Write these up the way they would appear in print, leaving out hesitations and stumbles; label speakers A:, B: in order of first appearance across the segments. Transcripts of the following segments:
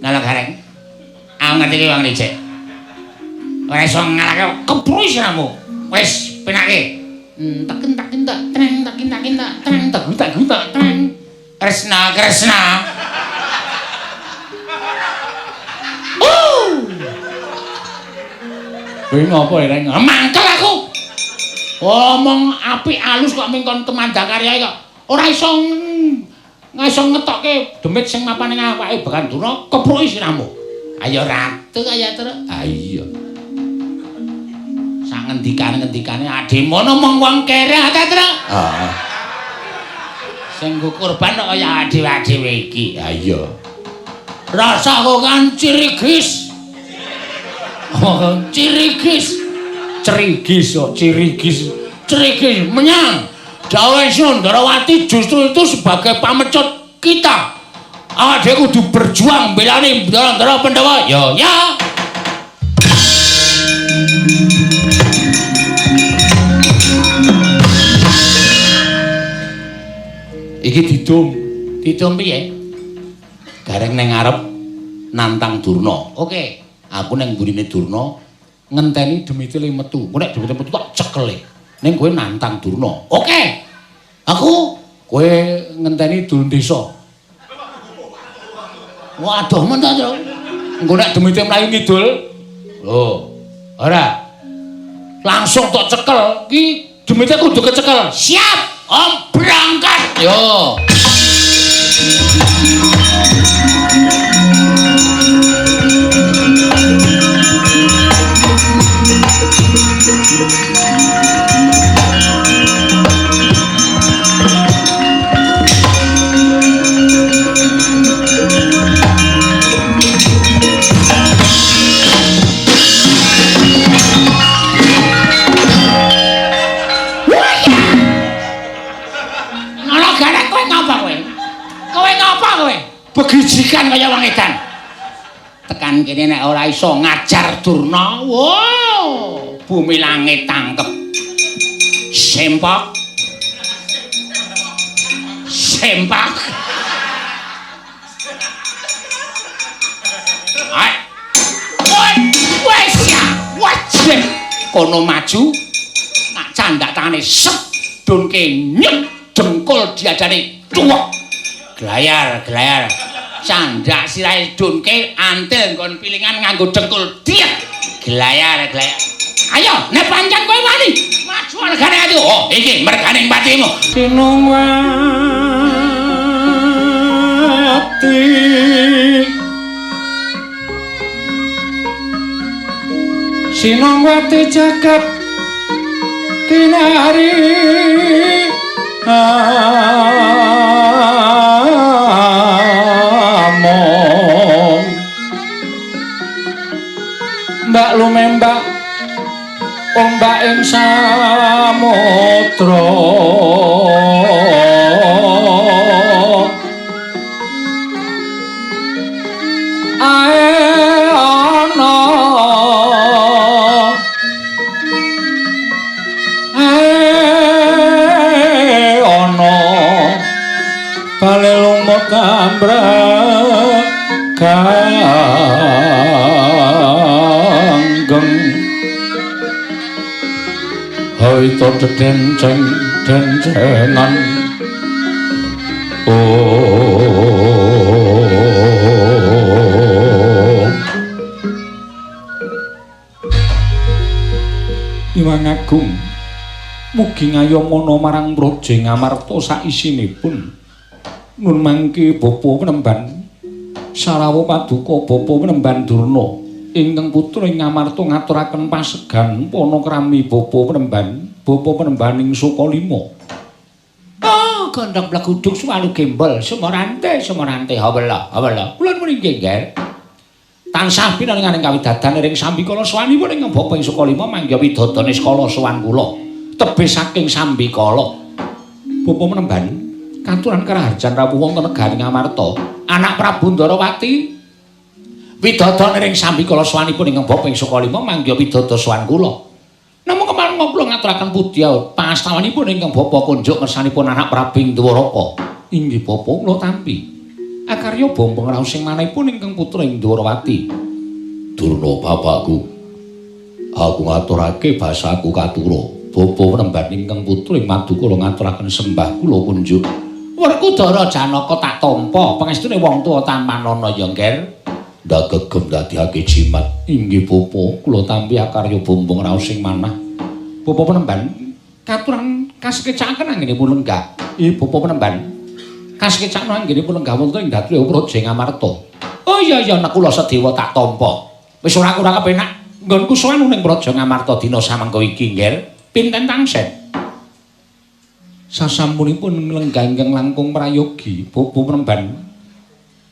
A: Nala Gareng. Aku ngerti ki wong licik. Ora iso ngalahke kepruki siramu. Wis, penake. Teken tak tak treng takin takin tak treng tak tak tak treng. Kresna Kresna. Kowe ngopo Reng? Mangkel aku. Omong apik alus kok ming kon temandakarya kok. Ora iso iso ngetokke demit sing mapan ning awake Bagan Durna kepruki siramu. Ayo ratu kaya terus. Ha iya. Sak ngendikane-ngendikane adimono mong wong kere ta, Tru? Heeh. Sing nggo kurban kok kaya dhewe-dhewe iki. Ha iya. Rasaku kan cirigis. Oh, cirigis. Cerigis kok, cirigis. Cerigis menyang Dawuh Sundarawati justru itu sebagai pamecut kita. Awak dhewe kudu berjuang belani ndara-ndara Pandhawa. Ya, ya. Iki didum. Didum piye? Gareng ning ngarep nantang Durna. Oke, aku ning mburine Durna ngenteni demite le metu. Engko nek demite metu tak cekele. Ning kowe nantang Durna. Oke. Aku kowe ngenteni dul desa. Waduh men ta, Tru. Engko nek demite mlayu ngidul. Lho, ora. Langsung tok cekel. Ki demite kudu kecekel. Siap, Om berangkat. Yo. Begijikan kaya wong edan. Tekan kene nek ora iso ngajar Durna, wow, bumi langit tangkep. Sempak. Sempak. Ai. Woi, wes ya, wajib. Kono maju, tak candak tangane sep dunke nyek dengkul diadane tuwek. Glayar, glayar. Candak sirahe dunke antil nggon pilingan nganggo dengkul diet. Glayar, glayar. Ayo, nek pancen kowe wani, maju regane ati. Oh, iki merganing patimu.
B: Sinungwati. Sinungwati jagat kinari. Among Mbak lumembak ombak ing samudra ae ana ae ana bale lumut ambrek ganggeng haita dedenceng dencengan oh Iwang Agung mugi ngayomana marang Praja Ngamarta saisinipun nun mangke bapa penemban Sarawa paduka bapa penemban Durna ingkang putra ing Ngamarta ngaturaken pasegan panakrami bapa penemban ing Sukalima.
A: Oh, gondhong bleguduk suwalu gembol sumorante sumorante hawela hawela. Kula nuwun inggih, Nger.
B: Tansah pinaringaning kawidadan ring sambikala sowanipun ing bapa ing Sukalima mangga widodane skala sowan kula. Tebih saking sambikala. Bapa penemban katuran karaharjan rawuh wonten negari Ngamarta. Anak Prabu Ndarawati widodane ring sambikala sowanipun ing bapa ing Sukalima mangga widodo sowan kula. Namung kemarin kula ngaturaken pudya pangastawanipun ingkang bapa kunjuk ngersanipun anak Prabu ing Dwaraka. Inggih bapa kula tampi. Akarya bombong raos sing manahipun ingkang putra ing Dwarawati.
A: Durna bapakku. Aku ngaturake basaku katura. Bapa nemban ingkang putra ing Madukara ngaturaken sembah kula kunjuk.
B: Werkudara Janaka tak tampa pangestune wong tuwa tampanana ya, Ngger.
A: Ndak gegem dadihake jimat.
B: Inggih bapa, kula tampi akarya bombong raos sing manah. Bapa penemban katuran kasekecakaken anggenipun lenggah. Ih bapa penemban kasekecakno anggenipun lenggah wonten ing Datriya Praja Ngamarta. Oh iya iya Nakula Sadewa tak tampa. Wis ora kurang kepenak nggonku sowan ning Praja Ngamarta dina samangka iki, Ngger. Pinten tangsen? Sasampunipun lenggah ingkang langkung prayogi, bapa penemban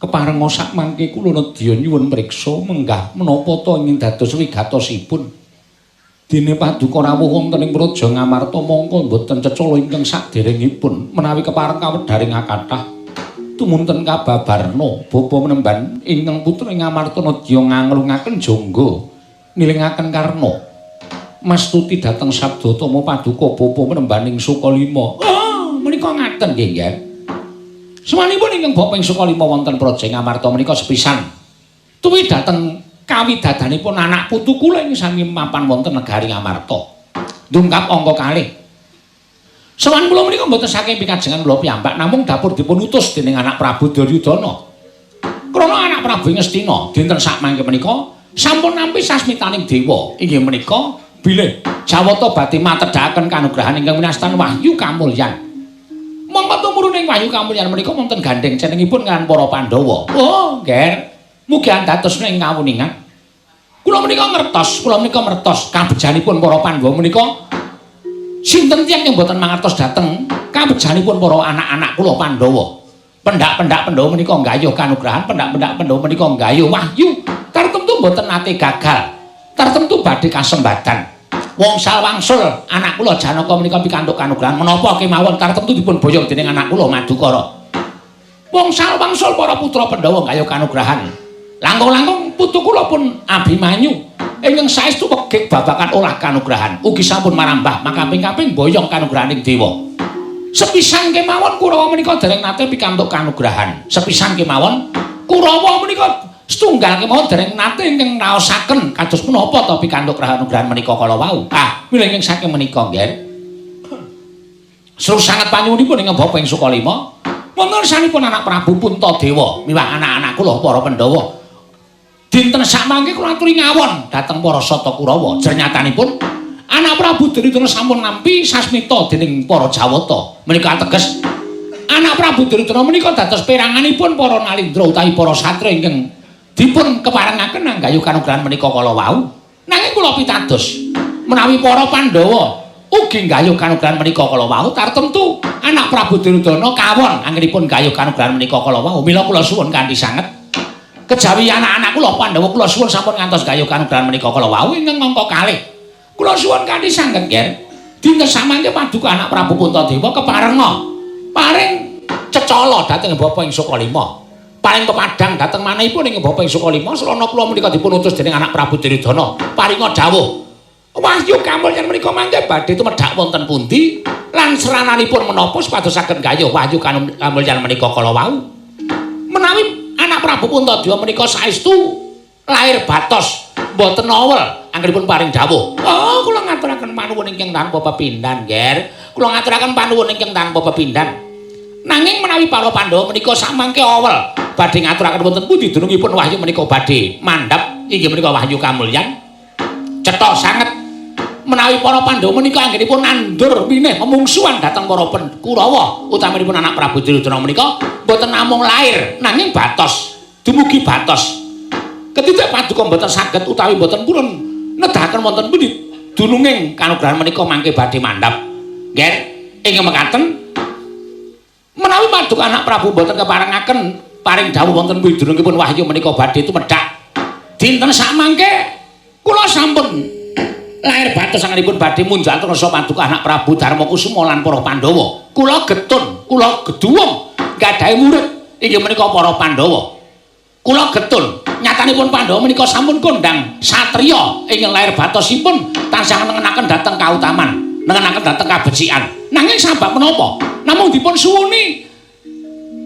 B: keparenga sakmangke kula nedya nyuwun mriksa menggah menapa ta ing dados wigatosipun. Dene paduka rawuh wonten ing Praja Ngamarta mongko mboten cecala ingkang saderengipun menawi kepareng kawedharing akathah tumunten kababarna bapa penemban ingkang putra ing Ngamarta nedya nganglungaken jangga nilingaken karna mastuti dhateng sabdatama paduka bapa penemban ing Sukalima. Oh, menika ngaten nggih, Ngger. Semanipun ingkang bapa ing Sukalima wonten Praja Ngamarta menika sepisan tuwi dhateng kawidadanipun anak putu kula ing sami mapan wonten negari Ngamarta. Ndungkap angka kalih. Sowan kula menika mboten saking pikajengan kula piyambak namung dapur dipun utus dening anak Prabu Duryudana. Krana anak Prabu Ngastina dinten sakmangke menika sampun nampi sasmitaning dewa inggih menika bilih Jawata badhe matedhakaken kanugrahan ingkang winastan Wahyu Kamulyan. Mongko tumurun ing Wahyu Kamulyan menika wonten gandheng cenengipun kaliyan para Pandhawa. Oh, Ngger. Mugi andados ing kawuningan. Kula menika ngertos, kula menika mertos kabejanipun para Pandhawa menika sinten tiyang yang mboten mangertos dhateng kabejanipun para anak-anak kula Pandhawa. Pendak-pendak Pandhawa menika nggayuh kanugrahan, pendak-pendak Pandhawa menika nggayuh wahyu. Tartemtu mboten nate gagal. Tartemtu badhe kasembadan. Wongsal wangsul anak kula Janaka menika pikantuk kanugrahan menapa kemawon tartemtu dipun boyong dening anak kula Madukara. Wongsal wangsul para putra Pandhawa nggayuh kanugrahan. Langkung-langkung putu kula pun Abimanyu ingkang saestu wegik babagan olah kanugrahan ugi sampun marambah makaping-kaping boyong kanugrahaning dewa. Sepisan kemawon Kurawa menika dereng nate pikantuk kanugrahan. Sepisan kemawon Kurawa menika setunggal kemawon dereng nate ingkang raosaken kados menapa ta pikantuk kanugrahan menika kala wau. Ah, mila ingkang saking menika, Ngger. Seru sanget panyuwunipun ingkang bapa ing Sukalima. Wonten sanipun anak Prabu Puntadewa miwah anak-anak kula para Pandhawa. Dinten sakmangke kula aturi ngawon dhateng para Sata Kurawa. Jernyatanipun anak Prabu Duryudana sampun nampi sasmita dening para Jawata. Menika ateges anak Prabu Duryudana menika dados peranganipun para Nalindra utawi para satriya ingkang dipun keparengaken anggayuh kanugrahan menika kala wau. Nanging kula pitados menawi para Pandhawa ugi nggayuh kanugrahan menika kala wau tartemtu anak Prabu Duryudana kawon anggenipun nggayuh kanugrahan menika kala wau. Mila kula suwun kanthi sanget kejawi anak-anak kula Pandhawa kula suwun sampun ngantos gayuh kanugrahan menika kala wau ingkang angka kalih. Kula suwun kanthi sanget, Ngger. Dinten samangke paduka anak Prabu Puntadewa keparenga paring cecala dhateng bapa ing Sukalima. Paring pepadang dhateng manahipun ing bapa ing Sukalima srana kula menika dipun utus dening anak Prabu Duryudana paringa dawuh Wahyu Kamulyan menika mangke badhe tumedhak wonten pundi lan srananipun menapa supados saged gayuh Wahyu Kamulyan menika kala wau. Menawi anak Prabu Puntadewa menika saestu lahir batos mboten awel anggenipun paring dawuh. Oh, kula ngaturaken panuwun ingkang tanpa pepindhan, Ngger. Kula ngaturaken panuwun ingkang tanpa pepindhan. Nanging menawi para Pandhawa menika samangke awel badhe ngaturaken wonten pundi dunungipun wahyu menika badhe mandhap inggih menika Wahyu Kamulyan. Cetha sanget menawi para Pandhawa menika anggenipun nandur winih memungsuhan dhateng para Kurawa utamanipun anak Prabu Duryudana menika mboten namung lahir nanging batos dumugi batos. Ketitik paduka mboten saged utawi mboten purun nedahaken wonten pundi dununging kanugrahan menika mangke badhe mandhap. Ngger, ing mekaten menawi paduka anak Prabu mboten keparengaken paring dawuh wonten pundi dunungipun wahyu menika badhe tumedhak. Dinten sakmangke kula sampun lahir batos anggenipun badhe munjat rasa paduka anak Prabu Darmakusuma lan para Pandhawa. Kula getun, kula geduwung gadahi murid inggih menika para Pandhawa. Kula getun nyatanipun Pandhawa menika sampun kondhang satriya ingkang lahir batosipun tansah nengenaken dhateng kautaman, nengenaken dhateng kabecikan. Nanging sabab menapa? Namung dipun suwuni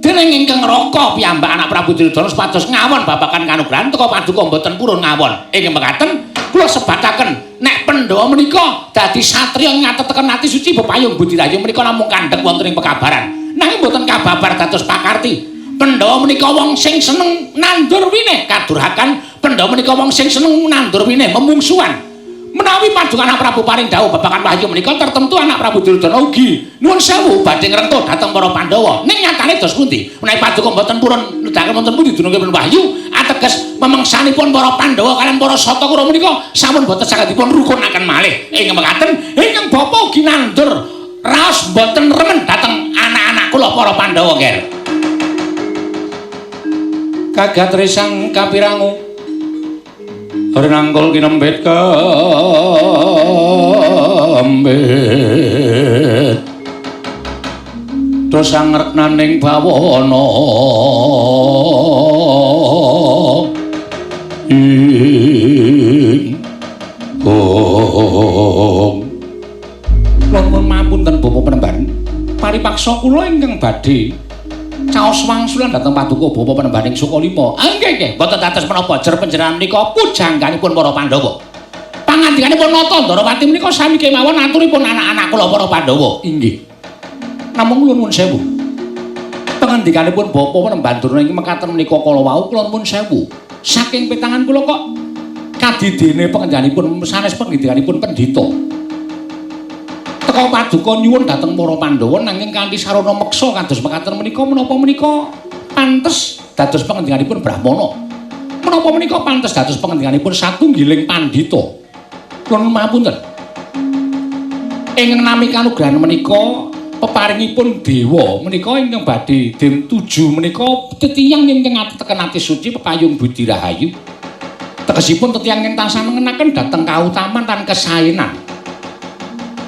A: Dening ingkang Raka piyambak anak Prabu Duryudana supados ngawon babagan kanugrahan teka paduka mboten purun ngawon. Ingkang mekaten kula sebataken nek Pandhawa menika dadi satriya ngateteken ati suci pepayung budi rahayu menika namung kandhek wonten ing pekabaran. Nanging mboten kababar dados pakarti. Pandhawa menika wong sing seneng nandur winih kadurhakan, Pandhawa menika wong sing seneng nandur winih memungsuhan. Menawi paduka anak Prabu paring dawuh babagan wahyu menika tertentu anak Prabu Duryudana ugi nuwun sewu badhe ngrengkuh dhateng para Pandhawa. Ning nyatane dos pundi? Menawi paduka mboten purun nedahaken wonten pundi dunungipun wahyu ateges memengsanipun para Pandhawa kaliyan para Sata Kurawa menika sampun boten saged dipun rukunaken malih. Ing mekaten ingkang bapa ugi nandur raos mboten remen dhateng anak-anak kula para Pandhawa, Ger.
B: Kagat resang kapirangu renangkul kinembet kembet terus angreknaning bawana ing ong.
A: Nuwun mapunten Bapak Penemban, paripaksa kula ingkang badhe caos wangsulan dhateng paduka Bapak Penemban ing Sukalima. Ah nggih nggih, mboten dados menapa jer panjenengan menika pujangganipun para Pandhawa. Pangandikanipun Nata Ndarawati menika sami kemawon aturipun anak-anak kula para Pandhawa. Inggih. Namung kula nuwun sewu. Pangandikanipun Bapak Penemban Durna ing mekaten menika kala wau kula nuwun sewu. Saking petangan kula kok kadidene pangandikanipun sanes pangandikanipun pendhita. Teka paduka nyuwun dhateng para Pandhawa nanging kanthi sarana meksa kados mekaten menika menapa menika pantes dados pangandikanipun Brahmana. Menapa menika pantes dados pangandikanipun satunggiling pandhita. Kula nuwun mapunten. Ingkang nami kanugrahan menika peparingipun dewa menika ingkang badhe den tuju menika tetiyang ingkang ngateken ati suci pepayung budi rahayu. Tegesipun tetiyang ingkang tansah nengenaken dhateng kautaman lan kesaenan.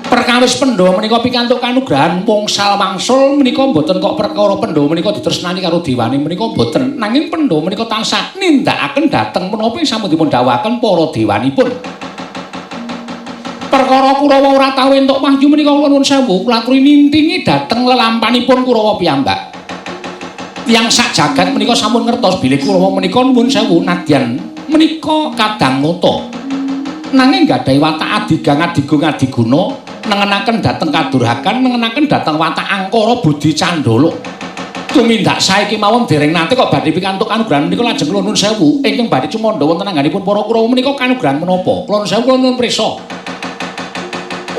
A: Perkawis Pandhawa menika pikantuk kanugrahan wongsal wangsul menika mboten kok perkara Pandhawa menika ditresnani karo dewane menika mboten, nanging Pandhawa menika tansah nindakaken dhateng menapa ing sampun dipun dawuhaken para dewanipun. Perkara Kurawa ora tau entuk wahyu menika kula nuwun sewu kula aturi nintingi dhateng lelampanipun Kurawa piyambak. Tiyang sak jagat menika sampun ngertos bilih Kurawa menika nuwun sewu nadyan menika kadang nata. Nanging gadahi watak adigang adigung adiguna nengenaken dhateng kadurhakan, nengenaken dhateng watak angkara budi candala. Tumindak sae kemawon dereng nate kok badhe pikantuk kanugrahan menika lajeng kula nuwun sewu ingkang badhe cumandha wonten angganipun para Kurawa menika kanugrahan menapa? Kula nuwun sewu kula nuwun prisa.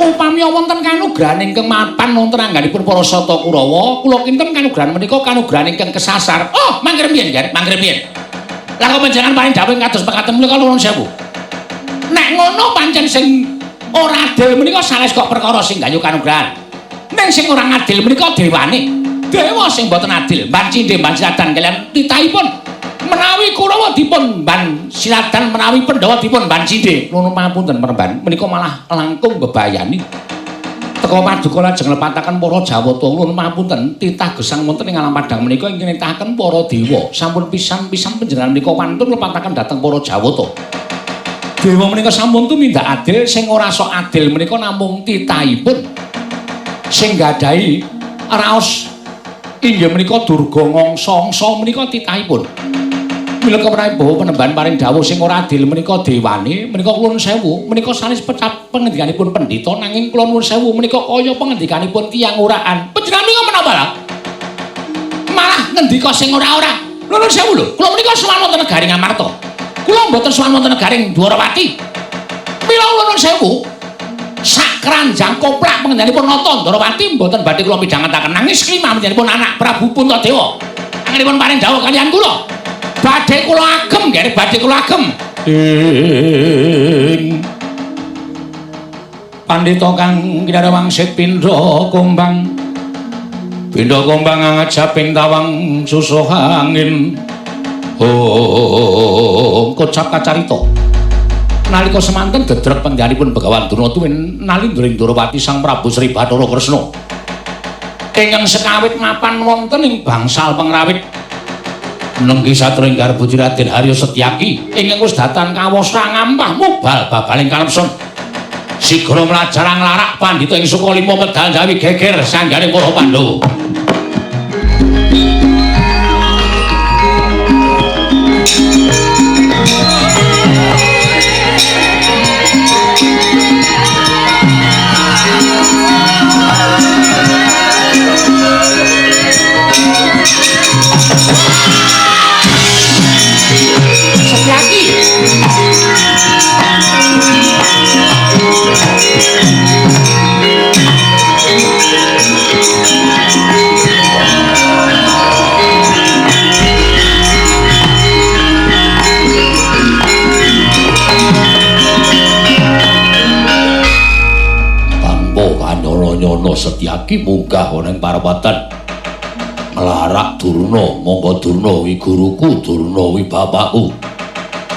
A: Upami wonten kanugrahan ingkang mapan wonten angganipun para Sata Kurawa, kula kinten kanugrahan menika kanugrahan ingkang kesasar. Oh, mangke riyin, Ger, mangke riyin. Lah kok panjenengan paring dawuh kados mekaten menika nuwun sewu. Nek ngono pancen sing ora adil menika sanes kok perkara sing gayuh kanugrahan. Ning sing ora adil menika dewane. Dewa sing mboten adil, mban cindhe mban siladan kaliyan titahipun. Menawi Kurawa dipun mban siladan, menawi Pandhawa dipun mban cindhe. Nuwun pangapunten Penemban, menika malah langkung bebayani. Teka paduka lajeng lepataken para Jawata. Nuwun pangapunten, titah gesang wonten ing alam padhang menika ingkang nitahaken para dewa. Sampun pisan-pisan panjenengan menika wantun lepataken dhateng para Jawata. Dewa menika sampun tumindak adil, sing ora sok adil menika namung titahipun. Sing gadahi raos inggih menika Durga Ngangsa-angsa menika titahipun. Mila kemenawi bawa Penemban paring dawuh sing ora adil menika dewane, menika kula nuwun sewu, menika sanes pecap pangendikanipun pendhita nanging kula nuwun sewu menika kaya pangendikanipun tiyang uraan. Panjenengan menika menapa lha? Malah ngendika sing ora-ora. Nuwun sewu lho, kula menika sowan wonten negari Ngamarta. Kula mboten sowan wonten negaring Dwarawati. Mila kula nuwun sewu, sak keranjang koplak panjenenganipun Nata Ndarawati mboten badhe kula midhangetaken nanging klima panjenenganipun anak Prabu Puntadewa. Angenipun paring dawuh kaliyan kula. Badhe kula agem, nggih, badhe kula agem.
B: Ing pandhita kang kinarya wangsit pindha kumbang. Pindha kumbang ngajaping tawang susuh angin. Oh, kocap kacarita.
A: Nalika semanten dedrek pengganipun Begawan Durna tuwin nalindring Ndorowati Sang Prabu Sri Bathara Kresna. Ingkang sekawit mapan wonten ing bangsal pengrawit nenggi satringgar Budi Raden Haryo Setyaki ingkang wis datan kawasa ngampah mubal babaling kalepson. Sigra mlajar nglarak pandhita ing Sukalima medal jawi geger sanggane para Pandhawa. Setyaki munggah ana ing parwatan. Nglarak Durna, monggo Durna wi guruku, Durna wi bapakku.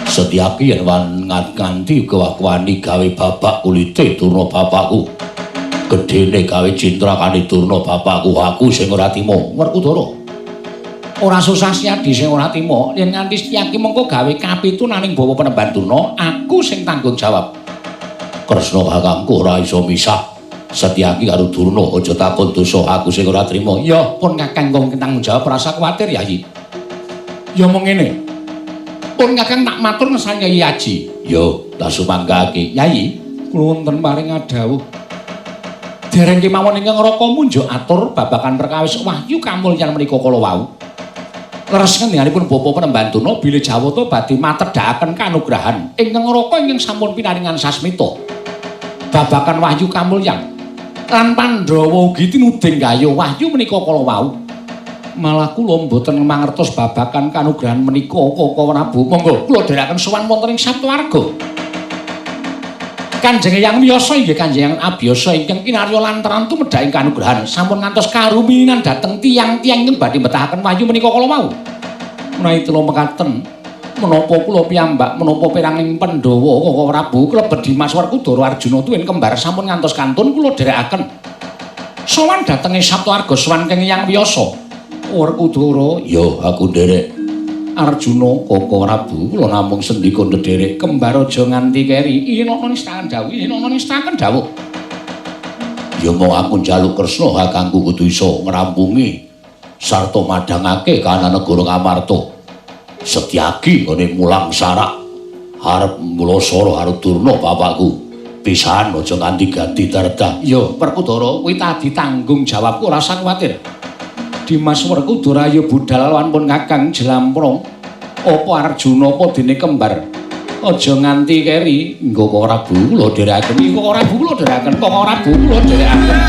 A: Setyaki yen nganti kewani gawe babak kulite Durna bapakku. Gedene gawe cintrakane Durna bapakku, aku sing ora timo. Werkudara. Ora susah Setyadi sing ora timo, yen nganti Setyaki mengko gawe kapitu naning bawa Panembahan Durna, aku sing tanggung jawab. Kresna kakangku ora iso misah Setyaki karo Durna, aja takon dosa aku sing ora trima. Ya pun kakang kong tanggung jawab, rasa kuwatir Yayi. Ya mung ngene. Pun kakang tak matur ngesane Yayi Aji. Yo, tak sumanggake. Yayi, kula wonten paring adhawuh. Dereng kemawon ingkang Raka munjuk atur babagan perkawis wahyu kamulyan menika kala wau. Leres ngendikanipun Bapak Panembahan Durna bilih Jawata badhe matedhakaken kanugrahan ingkang Raka ingkang sampun pinaringan sasmita babagan wahyu kamulyan lan Pandhawa ugi tinuding gayuh wahyu menika kala wau. Malah kula mboten mangertos babagan kanugrahan menika Kaka Prabu. Monggo kula dherekaken sowan wonten ing Saptawarga. Kanjeng Eyang miyasa inggih Kanjeng Eyang abiyasa ingkang kinarya lantaran tumedhaking kanugrahan sampun ngantos karuminan dhateng tiyang-tiyang ingkang badhe mbetahaken wahyu menika kala wau. Menawi tela mekaten menapa kula piyambak menapa peranging Pandhawa Kaka Prabu klebet Dimas Werkudara Arjuna tuwin kembar sampun ngantos kantun kula dherekaken sowan dhateng Saptawarga sowan Kang Eyang wiyasa. Werkudara, ya aku nderek. Arjuna Kaka Prabu kula namung sendika ndederek kembar aja nganti keri. Yen ana nistakaken dawuh, yen ana nistakaken dawuh. Ya mung aku njaluk Kresna kakangku kudu iso ngrampungi sarta madhangake kahanan negara Ngamarta. Setyaki nggone mulang sarak arep mulasara karo Durna bapakku. Pisan aja nganti ganti dardah. Ya Werkudara kuwi tadi tanggung jawabku, ora usah kuwatir. Dimas Werkudara ayo budal lawan pun kakang jlamprong. Apa Arjuna apa dene kembar aja nganti keri. Nggo Kaka Prabu kula dherekaken. Kaka Prabu kula dherekaken. Kaka Prabu kula dherekaken.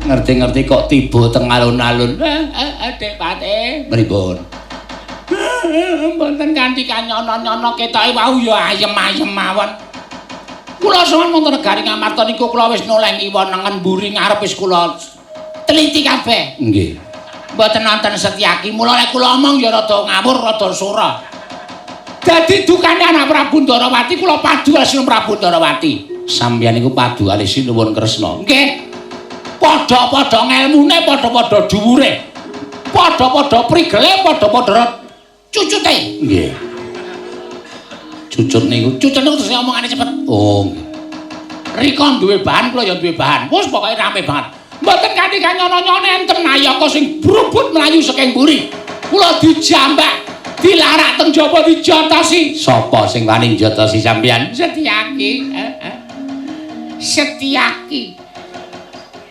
A: Ngerti-ngerti kok tiba teng alun-alun. Dek Pate, pripun? Mboten kanthi kanyono-nyono ketoke wau ya ayem-ayem mawon. Kula sowan wonten negari Ngamarta niku kula wis noleh ngiwa nengen mburi ngarep wis kula teliti kabeh. Nggih. Mboten nonton Setyaki, mula lek kula omong ya rada ngawur, rada sura. Dadi dukane anak Prabu Ndarawati kula padu kalih Sinuwun Prabu Ndarawati. Sampeyan niku padu kalih Sinuwun Kresna. Nggih. Padha-padha ngelmune, padha-padha dhuwure. Padha-padha prigele, padha-padha cucute. Nggih. Cucut niku, cucut niku terus omongane cepet. Oh, nggih. Rika duwe bahan, kula ya duwe bahan. Wis pokoke rame banget. Mboten kanthi kanyono-nyone enten nayaka sing brubut mlayu saking mburi. Kula dijambak, dilarak teng jaba dijotosi. Sapa sing wani njotosi sampeyan? Setyaki. Setyaki.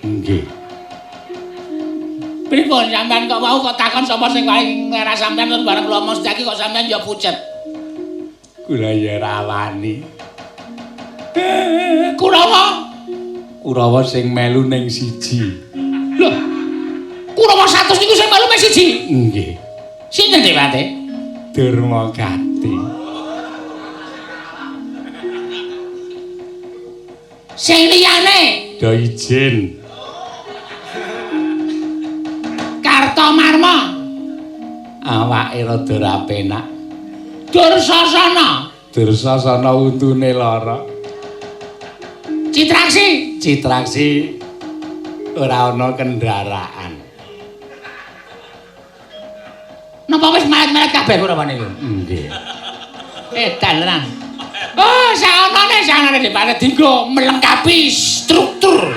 A: Nggih. Pripun sampean kok wau kok takon sapa sing wani nglarak sampean terus bareng kula omong Setyaki kok sampean ya pucet. Kula ya ora wani. Kurawa. Kurawa sing melu ning siji. Lho. siji.
B: Nggih.
A: Sinten Dewate?
B: Durmagati.
A: Sing liyane
B: do izin.
A: Kartomarma.
B: Awake rada ora penak.
A: Dursasana.
B: Dursasana untune lara.
A: Citraksi.
B: Citraksi ora ana kendaraan.
A: Napa wis malet-malet kabeh kula niku?
B: Nggih.
A: Edan tenan. Oh, saonone dipane dinggo melengkapi struktur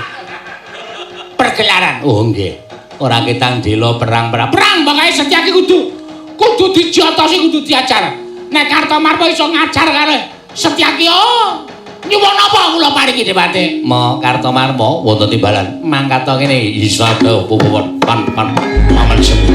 A: pergelaran.
B: Oh nggih.
A: Ora ketang dela perang-perang. Perang pokoke Setyaki kudu dijotosi, kudu diajar. Nek Kartomarma iso ngajar karo Setyaki, oh, nyuwun napa kula paringi Dewate?
B: Ma Kartomarma wonten timbalan mangkat ngene isada pupuwon pan pan paman semu.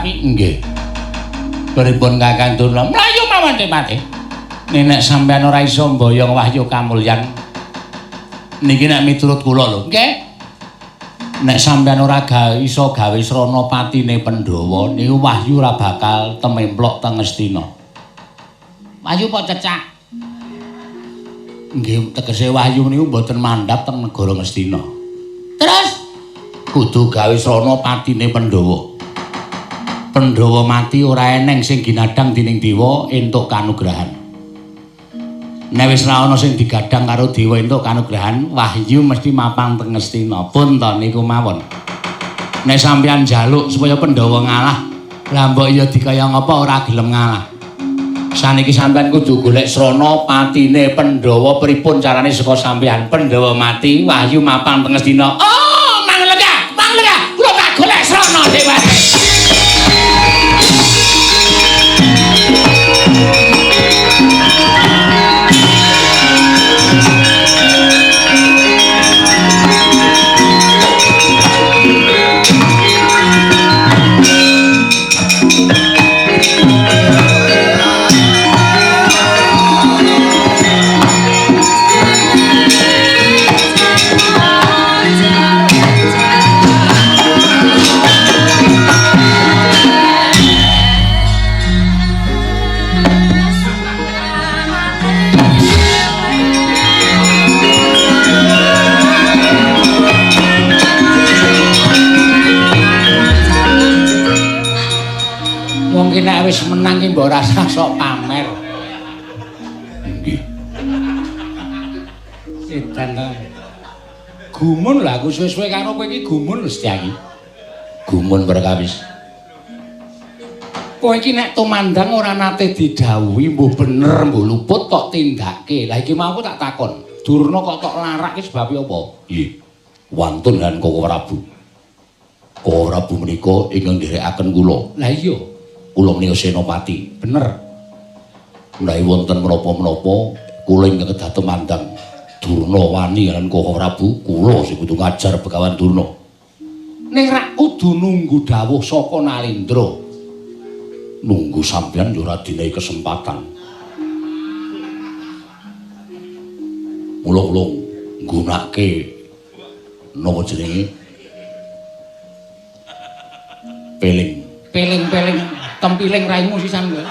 A: Nggih. Pripun Kakang Durna? Mlayu mawon Depati. Nek sampean ora iso mboyong wahyu kamulyan niki nek miturut kula lho. Nggih. Nek sampean ora iso gawe srana patine Pandhawa niku wahyu ora bakal tememplok teng Ngastina. Wahyu kok cecak? Nggih, tegese wahyu niku mboten mandhap teng negara Ngastina. Terus kudu gawe srana patine Pandhawa. Pandhawa mati ora eneng sing ginadhang dening dewa entuk kanugrahan. Nek wis ra ana sing digadhang karo dewa entuk kanugrahan, wahyu mesti mapan teng Ngastina. Pun to niku mawon. Nek sampeyan njaluk supaya Pandhawa ngalah, lah mbok ya dikaya ngapa ora gelem ngalah. Saniki sampeyan kudu golek srana patine Pandhawa pripun carane saka sampeyan. Pandhawa mati, wahyu mapan teng Ngastina. Oh, manglega, manglega, kula tak golek srana dewate. nek wis menang ki mbok rasa sok pamer. Nggih. Edan to. Gumun lho aku suwe-suwe karo kowe iki gumun lho Setyaki. Gumun perkawis. Kowe iki nek tumandang ora nate didhawuhi mbuh bener mbuh luput tok tindake. Lah iki mau aku tak takon. Durna kok tok larak iki sebab apa? Nggih. Wantun lan Koko Prabu. Koko Prabu menika ingkang nderekaken kula. Lah iya, kula menika senopati. Bener. Menawi wonten menapa-menapa kula ingkang kedah tumandang Durna wani lan Koko Prabu, kula sing kudu ngajar Begawan Durna. Ning rak kudu nunggu dawuh saka Nalendra. Nunggu sampeyan yo ora dinehi kesempatan. Mula kula nggunake napa jenenge? Peling. Peling-peling tempiling raimu sisan kowe.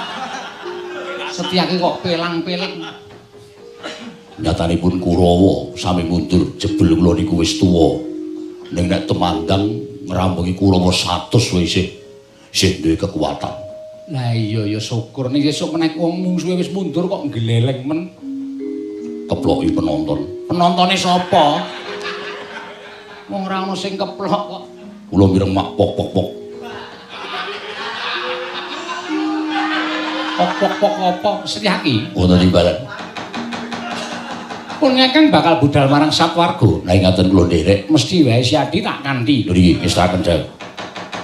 A: Setyaki kok pelang-peling. Nyatanipun Kurawa sami mundur jebul kula niku wis tuwa. Ning nek temandang ngrampungi Kurawa 100 wae isih duwe kekuatan. Lah iya ya syukur ning sesuk menek wong mungsuhe wis mundur kok nggleleng men. Keploki penonton. Penontone sapa? Wong ora ono sing keplok kok. Kula mireng mak pok pok pok. Pok pok pok apa Setyaki? Wonten timbalan. Pun ngekang bakal budal marang Satwarga. Lah ngaten kula nderek mesti wae Siadi tak kanthi. Lho niki ngestaken dawuh.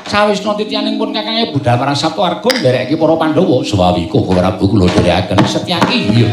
A: Sawisna titianing pun kakange budal marang Satwarga nderekke para Pandhawa. Sewawi Koko Prabu kula nderekaken Setyaki. Iya.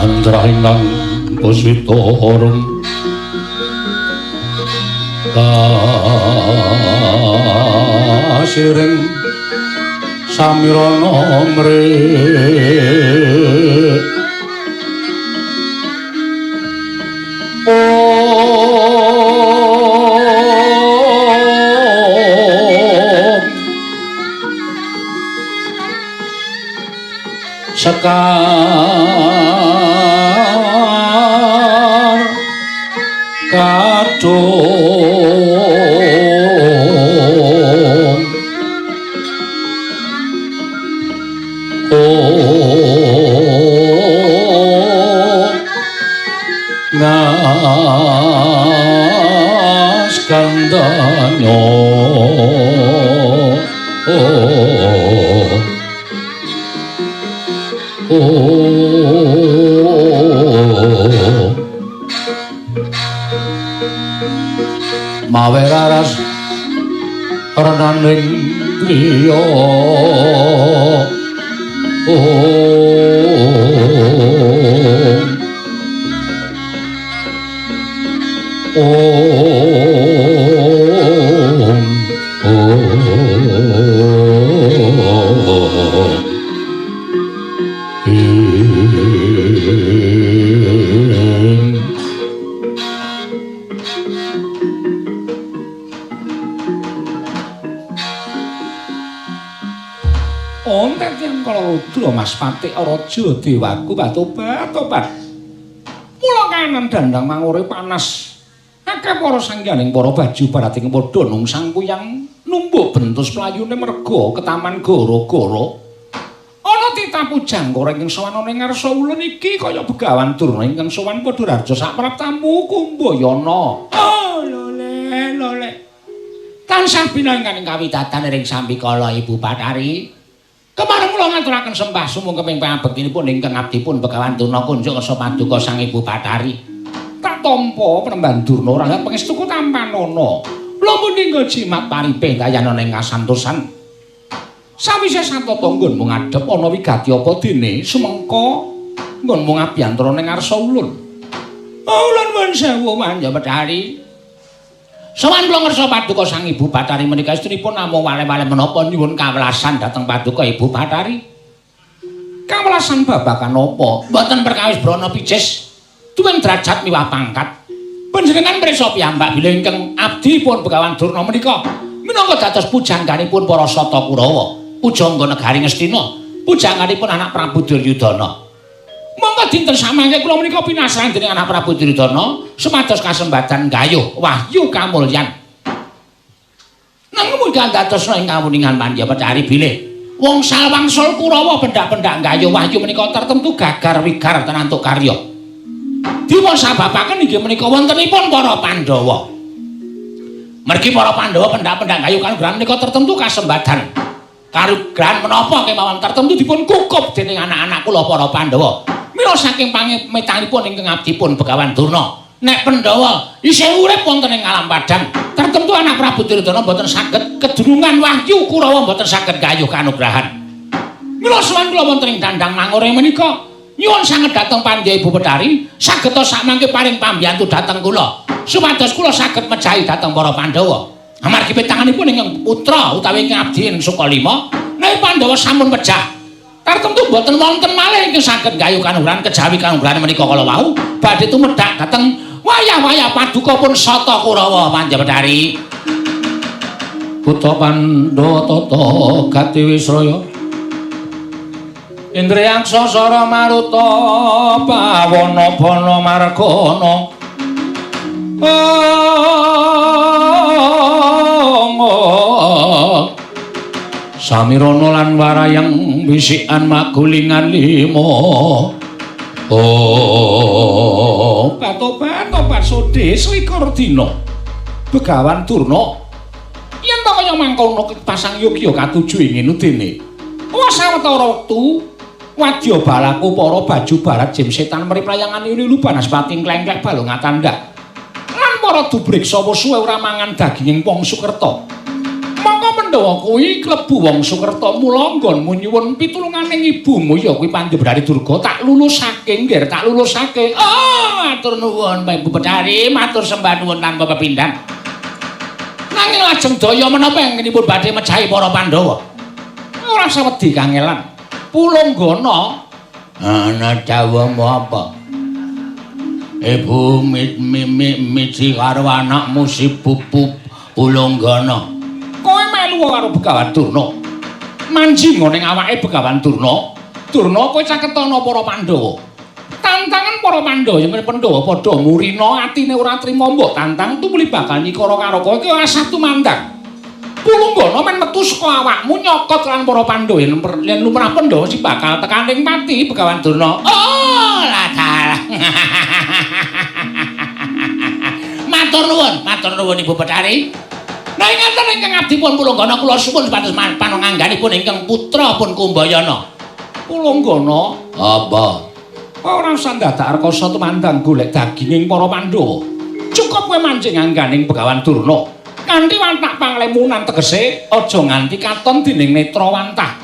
A: Andrahinang puswita arum kasiring samirana mrih Om Sekar kadung Ngas kandanyo Mawe raras renaning griya Om Om Om.
B: Kudra Mas Patik Raja Dewaku batobat-tobat. Mula kanan dandang mangure panas. Akeh para sangyaning para baju barating padha nungsang kuyang numbuk bentus playune merga ketaman gara-gara. Ana titah pujangkara ingkang sowan ana ing ngarsa ulun iki kaya Begawan Durna ingkang sowan padha raja sapraptamu Kumbayana. Oh lole lole.
A: Tansah pinanganing kawidatan ring sambikala Ibu Bathari. Kemareng kula ngaturaken sembah sumungkeping pangabektinipun ingkang abdipun Begawan Durna kunjuk kersa paduka Sang Ibu Bathari.
B: Tak tampa Penemban Durna ora pangestuku tampanana. Lamun ninggal jimat paripih dayana ing kasantosan. Sawise satata nggonmu ngadhep ana wigati apa dene sumengka nggonmu ngabiyantara ning ngarsa ulun.
A: Ulun nuwun sewu Manja Bathari. Sowan kula ngersa paduka Sang Ibu Bathari menika estrinipun namung wale-wale menapa nyuwun kawelasan dhateng paduka Ibu Bathari.
B: Kawelasan babagan apa?
A: Mboten perkawis brana pijes tuwin derajat miwah pangkat. Panjenengan prisa piyambak bilih ingkang abdipun Begawan Durna menika minangka dados pujangganipun para Sata Kurawa, pujangga negari Ngastina, pujangganipun anak Prabu Duryudana. Monggo dinten samangke kula menika pinasran dening anak Prabu Duryudana supados kasembadan gayuh wahyu kamulyan. Nanging mugi dadosna ing kawuningan Pandya Bathari bilih wong salwangsul Kurawa pendak-pendak gayuh wahyu menika tertentu gagar wigar tenantuk karya. Dipun sababaken inggih menika wontenipun para Pandhawa. Mergi para Pandhawa pendak-pendak gayuh kanugrahan menika tertentu kasembadan. Kanugrahan menapa kemawon tertentu dipun kukup dening anak-anak kula para Pandhawa. Mila saking pangemetanipun ingkang abdipun Begawan Durna, nek Pandhawa isih urip wonten ing alam padhang, tertentu anak Prabu Duryudana mboten saged kedunungan wahyu Kurawa mboten saged gayuh kanugrahan. Mila sowan kula wonten ing dandang mangure menika nyuwun sanget dhateng Pandya Ibu Bathari sageta sakmangke paring pambiyantu dhateng kula supados kula saged mejahi dhateng para Pandhawa. Amargi petanganipun ingkang putra utawi ingkang abdi ing Sukalima, nek Pandhawa sampun pejah, tartemtu mboten wonten malih ingkang saged gayuh kanugrahan kejawi kanugrahan menika kala wau badhe tumedhak dhateng wayah-wayah paduka pun Sata Kurawa Pandya Bathari.
B: Putra Pandhawa tata gati wisraya Indriyaksa sara maruta pawana bana margana. Samirana lan warayang wisikan magulingan lima. Oh, patobat-tobat sodhe selikur dina. Begawan Durna yen ta kaya mangkono pasang yogya katuju ing ngene dene. Wah sawetara wektu wadya balaku para baju barat jim setan mriplayangan lilu banaspati klengklek balung atandak. Lan para dubriksa suwe ora mangan daginging wong Sukerta. Mongko Pandhawa kuwi klebu wong Sukerta mula nggonmu nyuwun pitulunganing ibumu ya kuwi Pandya Bathari Durga tak lulusake nggih tak lulusake.
A: Oh, matur nuwun Ibu Bathari, matur sembah nuwun tanpa pepindhan. Nanging lajeng daya menapa ingkangipun badhe mejahi para Pandhawa?
B: Ora usah wedi kangelan. Pulunggana
A: ana dawuhmu apa? Ibu miji karo anakmu si Pupu Pulunggana.
B: Kowe melu karo Begawan Durna. Manjing ning awake Begawan Durna. Durna kowe caketana para Pandhawa. Tantangan para Pandhawa yen Pandhawa padha murina atine ora trima mbok tantang tumuli bakal nyikara karo kowe ki ora sah tumandang. Pulunggana men metu saka awakmu nyokot lan para Pandhawa yen lumrah Pandhawa si bakal tekaning pati Begawan Durna.
A: Oh, lah. Matur nuwun Ibu Bathari. Nah ngaten ingkang abdipun Pulunggana kula suwun supados panungangganipun ingkang putra pun Kumbayana.
B: Pulunggana
A: apa?
B: Ora usah dadak rekasa tumandang golek daginging para Pandhawa. Cukup kowe mancing angganing Begawan Durna. Kanthi watak panglemunan tegese aja nganti katon dening netra wantah.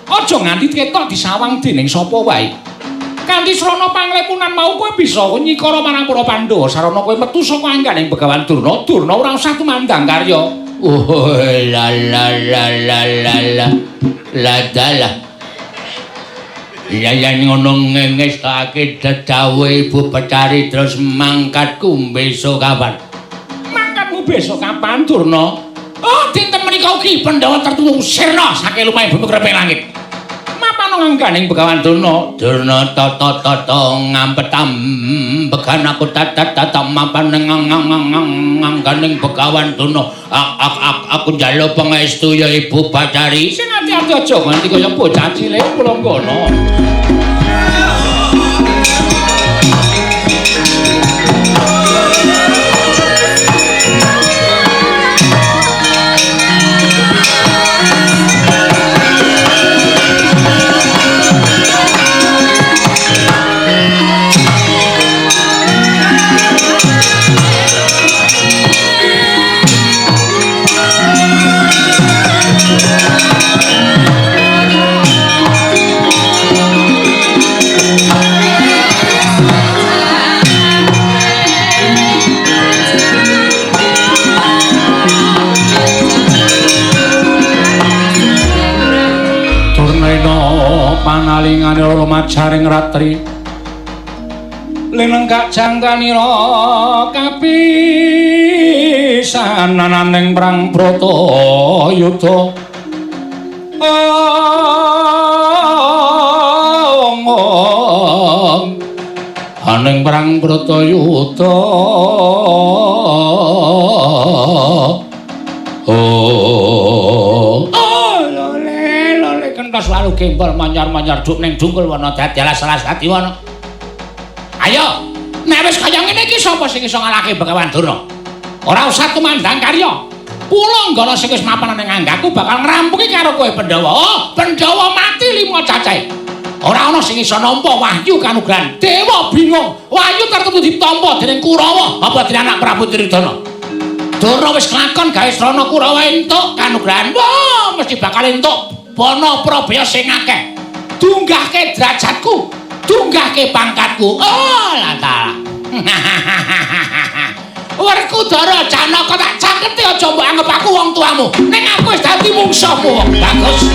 B: Aja nganti ketok disawang dening sapa wae. Kanthi srana panglemunan mau kowe bisa nyikara marang para Pandhawa sarana kowe metu saka angganing Begawan Durna. Durna ora usah tumandang karya.
A: Oh la la la la la la la dalah. Ya yen ngono ngestake dedhawuhe Ibu Bathari terus mangkatku besok kapan?
B: Mangkatmu besok kapan Durna?
A: Oh dinten menika ugi Pandhawa tertutu sirna saking lumahing bumi kreping langit.
B: Mapan
A: ana ngangganing Begawan Durna. Durna tata tata ngampet ambegan aku tata tata mapan ngangganing Begawan Durna. Aku njaluk pangestu ya Ibu Bathari. Sing ati-ati aja nganti kaya bocah cilik Pulanggana. Panalingane lumajaring ratri linenggak jangkanira kapisananing perang Bratayuda. Aning perang Bratayuda. Oh, kentos walu gembol manyar-manyar duk ning dungkul wana dadi alas-alas ati wana. Ayo, nek wis kaya ngene iki sapa sing iso ngalahke Begawan Durna? Ora usah tumandang karya. Pulanggana sing wis mapan ning anggaku bakal ngrampungi karo kowe Pandhawa. Oh, Pandhawa mati 5 cacahe. Ora ana sing iso nampa wahyu kanugrahan Dewa bingung. Wahyu tertentu ditampa dening Kurawa apa dening anak Prabu Duryudana. Durna wis kelakon gawe srana Kurawa entuk kanugrahan. Wah, mesti bakal entuk bono probaya sing akeh. Dunggahke derajatku, dunggahke pangkatku. Oh, la taala. Werkudara Janaka tak cakete aja mbok anggep aku wong tuamu. Ning aku wis dadi mungsuhmu wong bagus.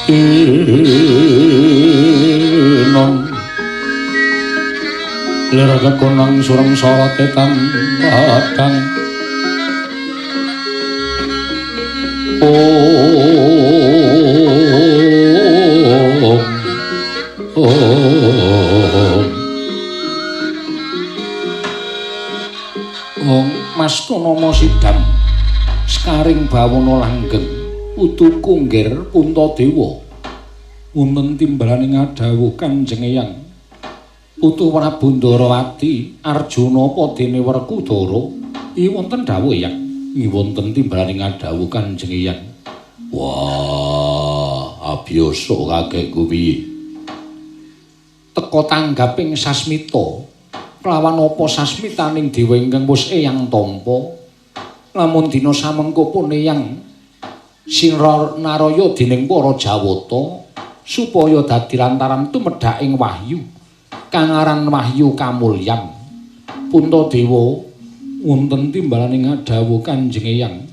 B: Inon lir kekonang sureng sorote kang padang. Om Om Om Mas Tonomo Sidam sekaring bawono langgeng putu kunggir Puntadewa wonten timbalane ngadhawuh Kanjeng Eyang Putu Prabu Ndarawati Arjuna apa dene Werkudara. Iki wonten dawuh Eyang, iki wonten timbalane ngadhawuh Kanjeng Eyang. Wah, abiyasa kakekku piye? Teka tanggaping sasmita kelawan apa sasmitaning dewa ingkang wis Eyang tampa? Lamun dina samengko pun Eyang Sinra Naraya dening para Jawata supaya dadi lantaran tumedhaking wahyu kang aran Wahyu Kamulyan. Puntadewa wonten timbalane ngadhawuh Kanjeng Eyang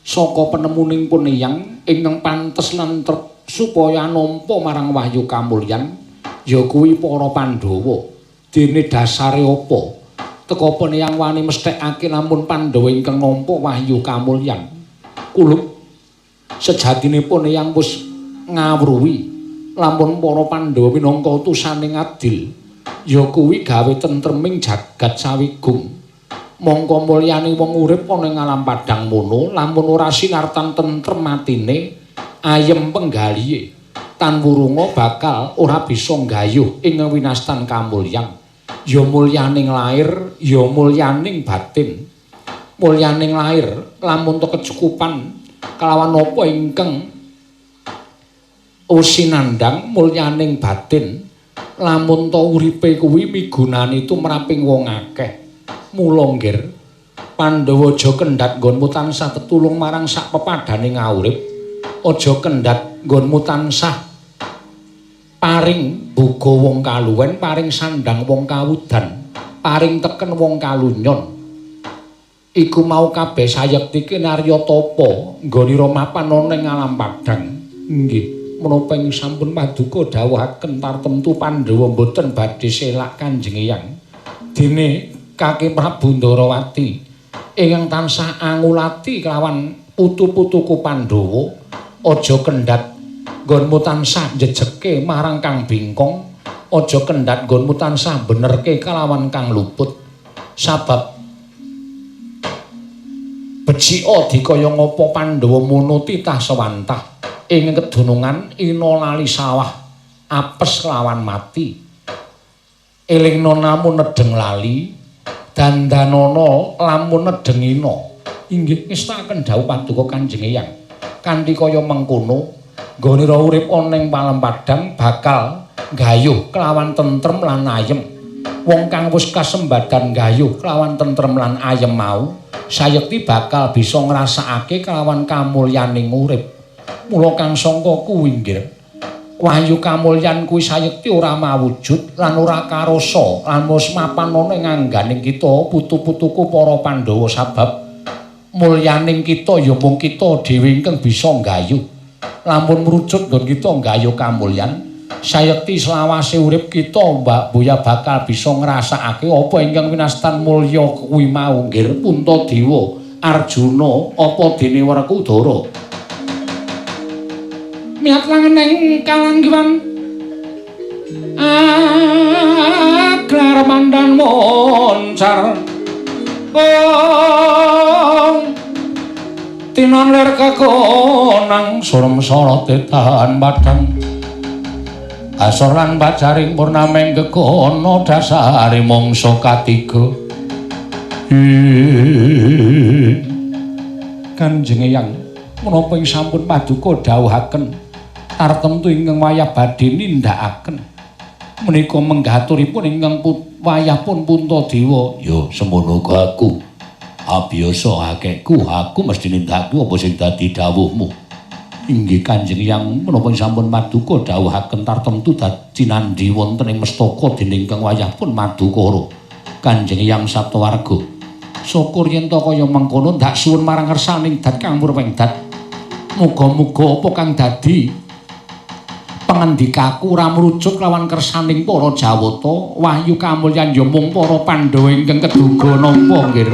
B: saka penemuning pun Eyang ingkang pantes lan trep supaya nampa marang Wahyu Kamulyan ya kuwi para Pandhawa. Dene dasare apa teka pun Eyang wani mesthekake lamun Pandhawa ingkang nampa Wahyu Kamulyan? Kulup sejatinipun Eyang wis ngawruhi lamun para Pandhawa minangka utusane ngadil ya kuwi gawe tentreming jagat sawigung. Mongko mulyane wong urip ana ing alam padang mono lamun ora sinartan tentrem atine ayem penggalihe tan wurunga bakal ora bisa nggayuh ing winastan kamulyan. Ya mulyaning lair ya mulyaning batin. Mulyaning lair lamun to kecukupan kelawan apa ingkang usinandang mulyaning batin lamun ta uripe kuwi migunani tumraping wong akeh. Mula nggir Pandhawa aja kendhat nggonmu tansah tetulung marang sak pepadane ngaurip, aja kendhat nggonmu tansah Paring buga wong kaluwen, paring sandang wong kawudan, paring teken wong kalunyon. Iku mau kabeh sayekti kinarya tapa nggonira mapan ana ing alam padhang. Inggih, menapa ing sampun paduka dawuhaken tartemtu Pandhawa mboten badhe selak Kanjeng Eyang. Dene Kaki Prabu Ndarawati ingkang tansah angulati kelawan putu-putuku Pandhawa, aja kendhat nggonmu tansah njejeke marang Kang Bingkong, aja kendhat nggonmu tansah benerke kelawan Kang Luput. Sabab becika dikaya ngapa Pandhawa mono titah sewantah ing kedunungan ina lali sawah apes kelawan mati. Elingna namun nedheng lali, dandanana lamun nedheng ina. Inggih ngestakaken dawuh paduka Kanjeng Eyang. Kanthi kaya mengkono nggonira urip ana ing palem padhang bakal gayuh kelawan tentrem lan ayem. Wong kang wis kasembadan gayuh kelawan tentrem lan ayem mau sayekti bakal bisa ngrasakake kelawan kamulyaning urip. Mula kang sangka kuwi nggih, wahyu kamulyan kuwi sayekti ora mawujud lan ora karasa lan wis mapan ana ing angganing kita putu-putuku para Pandhawa, sabab mulyaning kita ya mung kita dhewe ingkang bisa nggayuh. Lamun mrucut nggon kita nggayuh kamulyan, sayekti selawase urip kita Mbak Buya bakal bisa ngrasakake apa ingkang winastan mulya kuwi mau nggih. Puntadewa, Arjuna, apa dene Werkudara. Miyat langening kalanggiwan aglar mandan moncar ong tinon lir kekonang surem sorote tahan padhang asor lan pajaring purnameng gegono dasare mangsa katiga. Kanjeng Eyang, menapa ing sampun paduka dawuhaken tartemtu ingkang wayah badhe nindakaken menika menggaturipun ingkang wayah pun Puntadewa.
A: Ya semono aku abiyasa akehku, aku mesti nindakake apa sing dadi dawuhmu.
B: Inggih Kanjeng Eyang, menapa sampun paduka dawuhaken tartemtu dadi nandhi wonten ing mestaka dening ingkang wayah pun Madukara. Kanjeng Eyang Saptawarga, syukur yen ta kaya mengkono ndak suwun marang ngersaning dat kang murwengdat. Muga-muga apa kang dadi pangendikaku ora mrucut lawan kersaning para Jawata, wahyu kamulyan ya mung para Pandhawa ingkang keduga nampa nggih.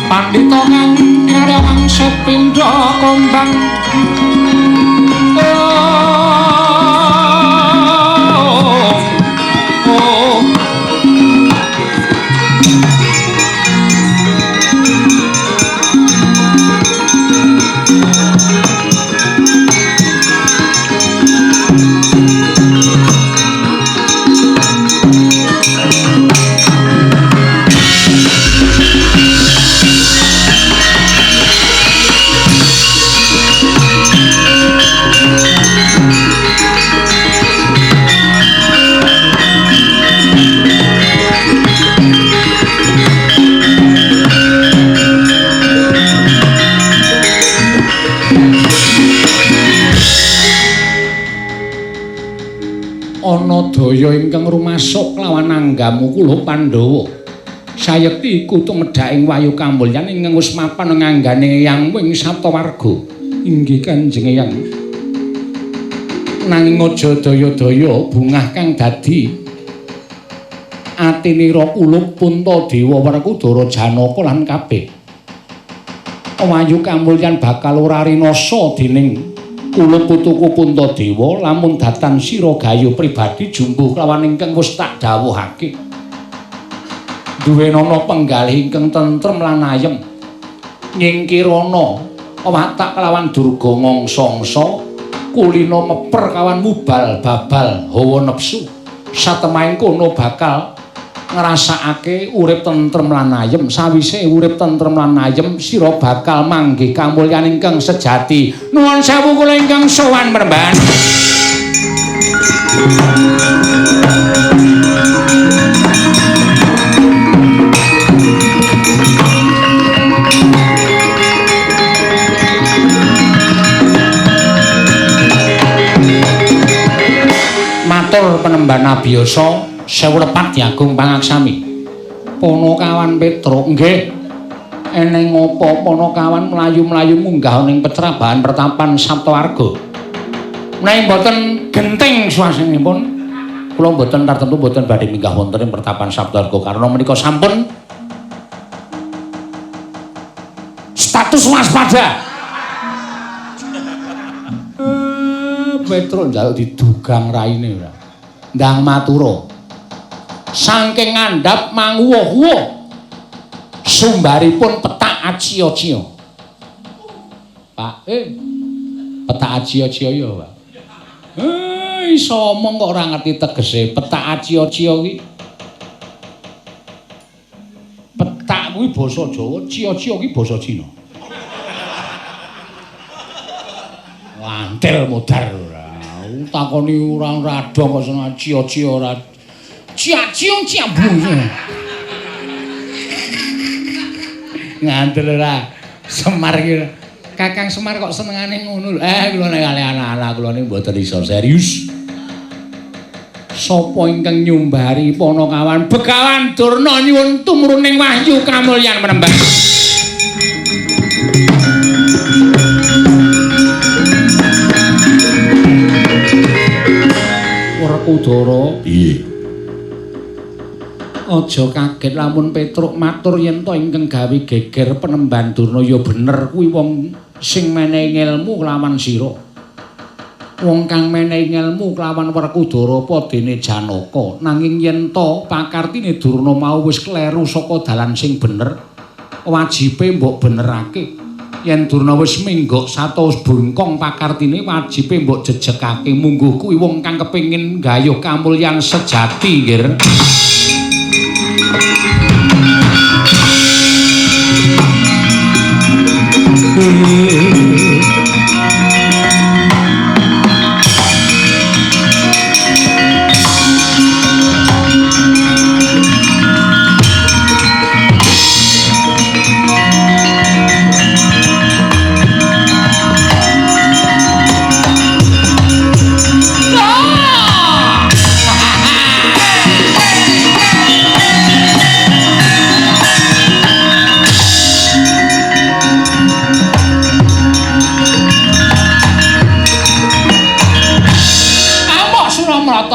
B: Pandhita kang kinarya wangsit pindha kembang ana daya ingkang rumasuk lawan anggamu kula Pandhawa. Sayekti iku tumedhaking wahyu kamulyan ingkang wis mapan nganggane Eyang ing Saptawarga. Inggih Kanjeng Eyang. Nanging aja daya-daya bungah kang dadi atinira kula Puntadewa Werkudara Janaka lan kabeh. Wahyu kamulyan bakal ora rinasa dening kula putuku Puntadewa lamun datan sira gayu pribadi jumbuh kelawan ingkang wis tak dawuhake. Duwenana penggalih ingkang tentrem lan ayem. Nyingkirana watak kelawan durga ngangsa-angsa, kulina meper kawan mubal babal hawa nepsu. Satemahing kono bakal ngrasakake urip tentrem lan ayem. Sawise urip tentrem lan ayem, sira bakal manggih kamulyan ingkang sejati. Nuwun sewu kula ingkang sowan mremban. Penemban abiyasa sewu lepat diagung pangaksami. Panakawan Petruk nggih. Eneng apa Panakawan mlayu-mlayu munggah ning pecrabahan pertapan Saptawarga. Menawi mboten genting suasanipun, kula mboten tartemtu mboten badhe minggah wonten ing pertapan Saptawarga karena menika sampun status waspada. Petruk njaluk didugang raine ora. Ndang matura. Saking ngandhap manguwuh-wuh sumbaripun petak acia-cia. Pak, petak acia-cia ya, Pak. Iso omong kok ora ngerti tegese petak acia-cia kuwi. Petak kuwi basa Jawa, cia-cia kuwi basa Cina. Wantil modar ora. Takoni ora radong kok seneng cia-cia ora. Cia-ciung ciambung. Ngantel ora. Semar iki. Kakang Semar kok senengane ngono lho. Kula nek kali anak-anak kula niku mboten iso serius. Sapa ingkang nyumbari Panakawan Begawan Durna nyuwun tumruning wahyu kamulyan menembah. Werkudara,
A: piye?
B: Aja kaget lamun Petruk matur yen to ingkang gawe geger Penemban Durna ya bener kuwi wong sing menehi ngelmu kelawan sira. Wong kang menehi ngelmu kelawan Werkudara apa dene Janaka. Nanging yen to pakartine Durna mau wis kleru saka dalan sing bener, wajibe mbok benerake. Yen Durna wis minggok sata wis bungkong pakartine wajibe mbok jejegake. Mungguh kuwi wong kang kepengin gayuh kamulyan sejati, nggir.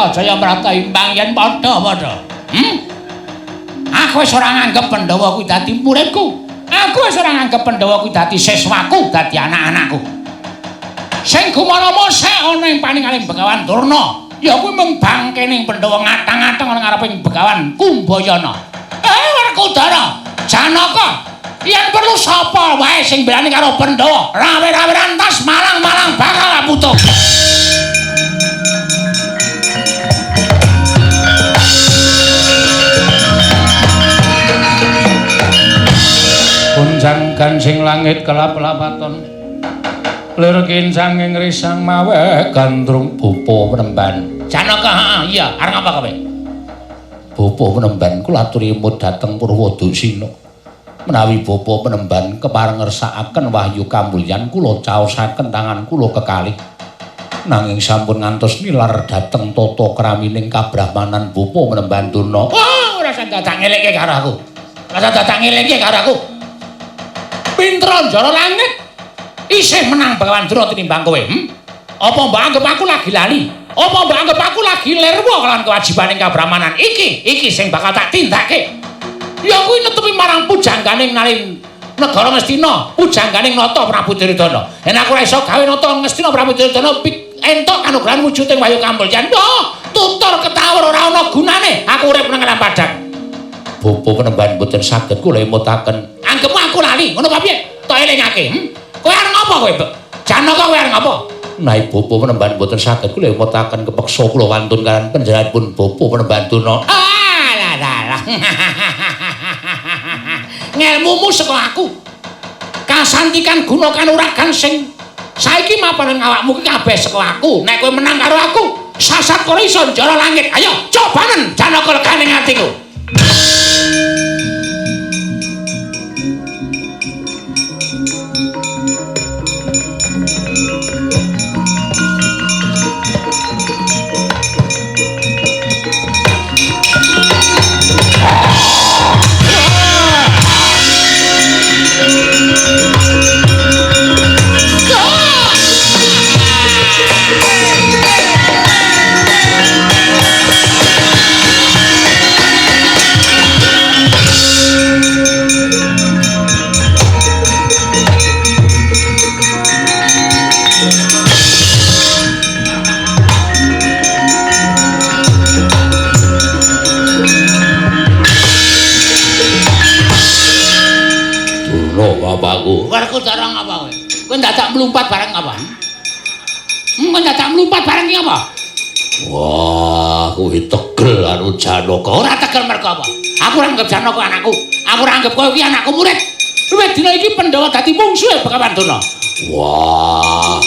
A: Jaya Mrata imbang yen padha-padha. Aku wis ora nganggep Pandhawa kuwi dadi muridku. Aku wis ora nganggep Pandhawa kuwi dadi siswaku, dadi anak-anakku. Sing gumana mosek ana ing paningaling Begawan Durna, ya kuwi mung bangkening Pandhawa ngatang-atang ana ngareping Begawan Kumbayana. Werkudara, Janaka, yen perlu sapa wae sing berani karo Pandhawa, rawe-rawe rantas malang-malang bakal putuh.
B: Gonjang gansing langit kelap-lapaton lir kincang ing risang mawe gandrung Bapa Penemban.
A: Janaka, iya, arep ngapa kowe?
B: Bapa Penemban kula aturi imut dhateng Purwoduksina. Menawi Bapa Penemban kepareng ngersakaken wahyu kamulyan kula caosaken tangan kula kekalih. Nanging sampun ngantos nilar dhateng tata kramining kabrahmanan Bapa Penemban Durna.
A: Wah, ora usah dadak ngelingke karo aku. Ora usah dadak ngelingke karo aku. Pinter njara langit isih menang Begawan Durna tinimbang kowe. Apa mbok anggap aku lagi lali? Apa mbok anggap aku lagi lerwa kelawan kewajibaning kabrahmanan? Iki, iki sing bakal tak tindake. Ya kuwi netepi marang pujangganing nalin negara Ngastina, pujangganing Nata Prabu Duryudana. Yen aku ora iso gawe Nata Ngastina Prabu Duryudana entuk kanugrahan wujuding wahyu kamulyan. Wah, tutur ketawur ora ana gunane. Aku urip nang alam padhang.
B: Bapa Penemban mboten saged kula emutaken.
A: Anggepmu aku lali, ngono apa piye? Tok elingake. Kowe arep ngapa kowe, Mbok? Janaka kowe arep ngapa?
B: Naik Bapa Penemban mboten saged kula emutaken kepeksa kula wantun kaliyan panjenenganipun Bapa Penemban Durna.
A: Ah, lah lah. Ngelmumu saka aku. Kasantikan guna kanuragan sing saiki mapan ing awakmu ki kabeh saka aku. Nek kowe menang karo aku, sasat kowe iso njara langit. Ayo, cobanen Janaka legane atiku. Ngapa aku? Werkudara ngapa kowe? Kowe dadak mlumpat bareng apa? Kowe dadak mlumpat bareng ki apa? Wah, kowe tegel karo Janaka. Ora tegel mergo apa? Aku ora anggap Janaka anakku. Aku ora anggap kowe iki anakku murid. Wiwit dina iki Pandhawa dadi mungsuhe Begawan Durna. Wah,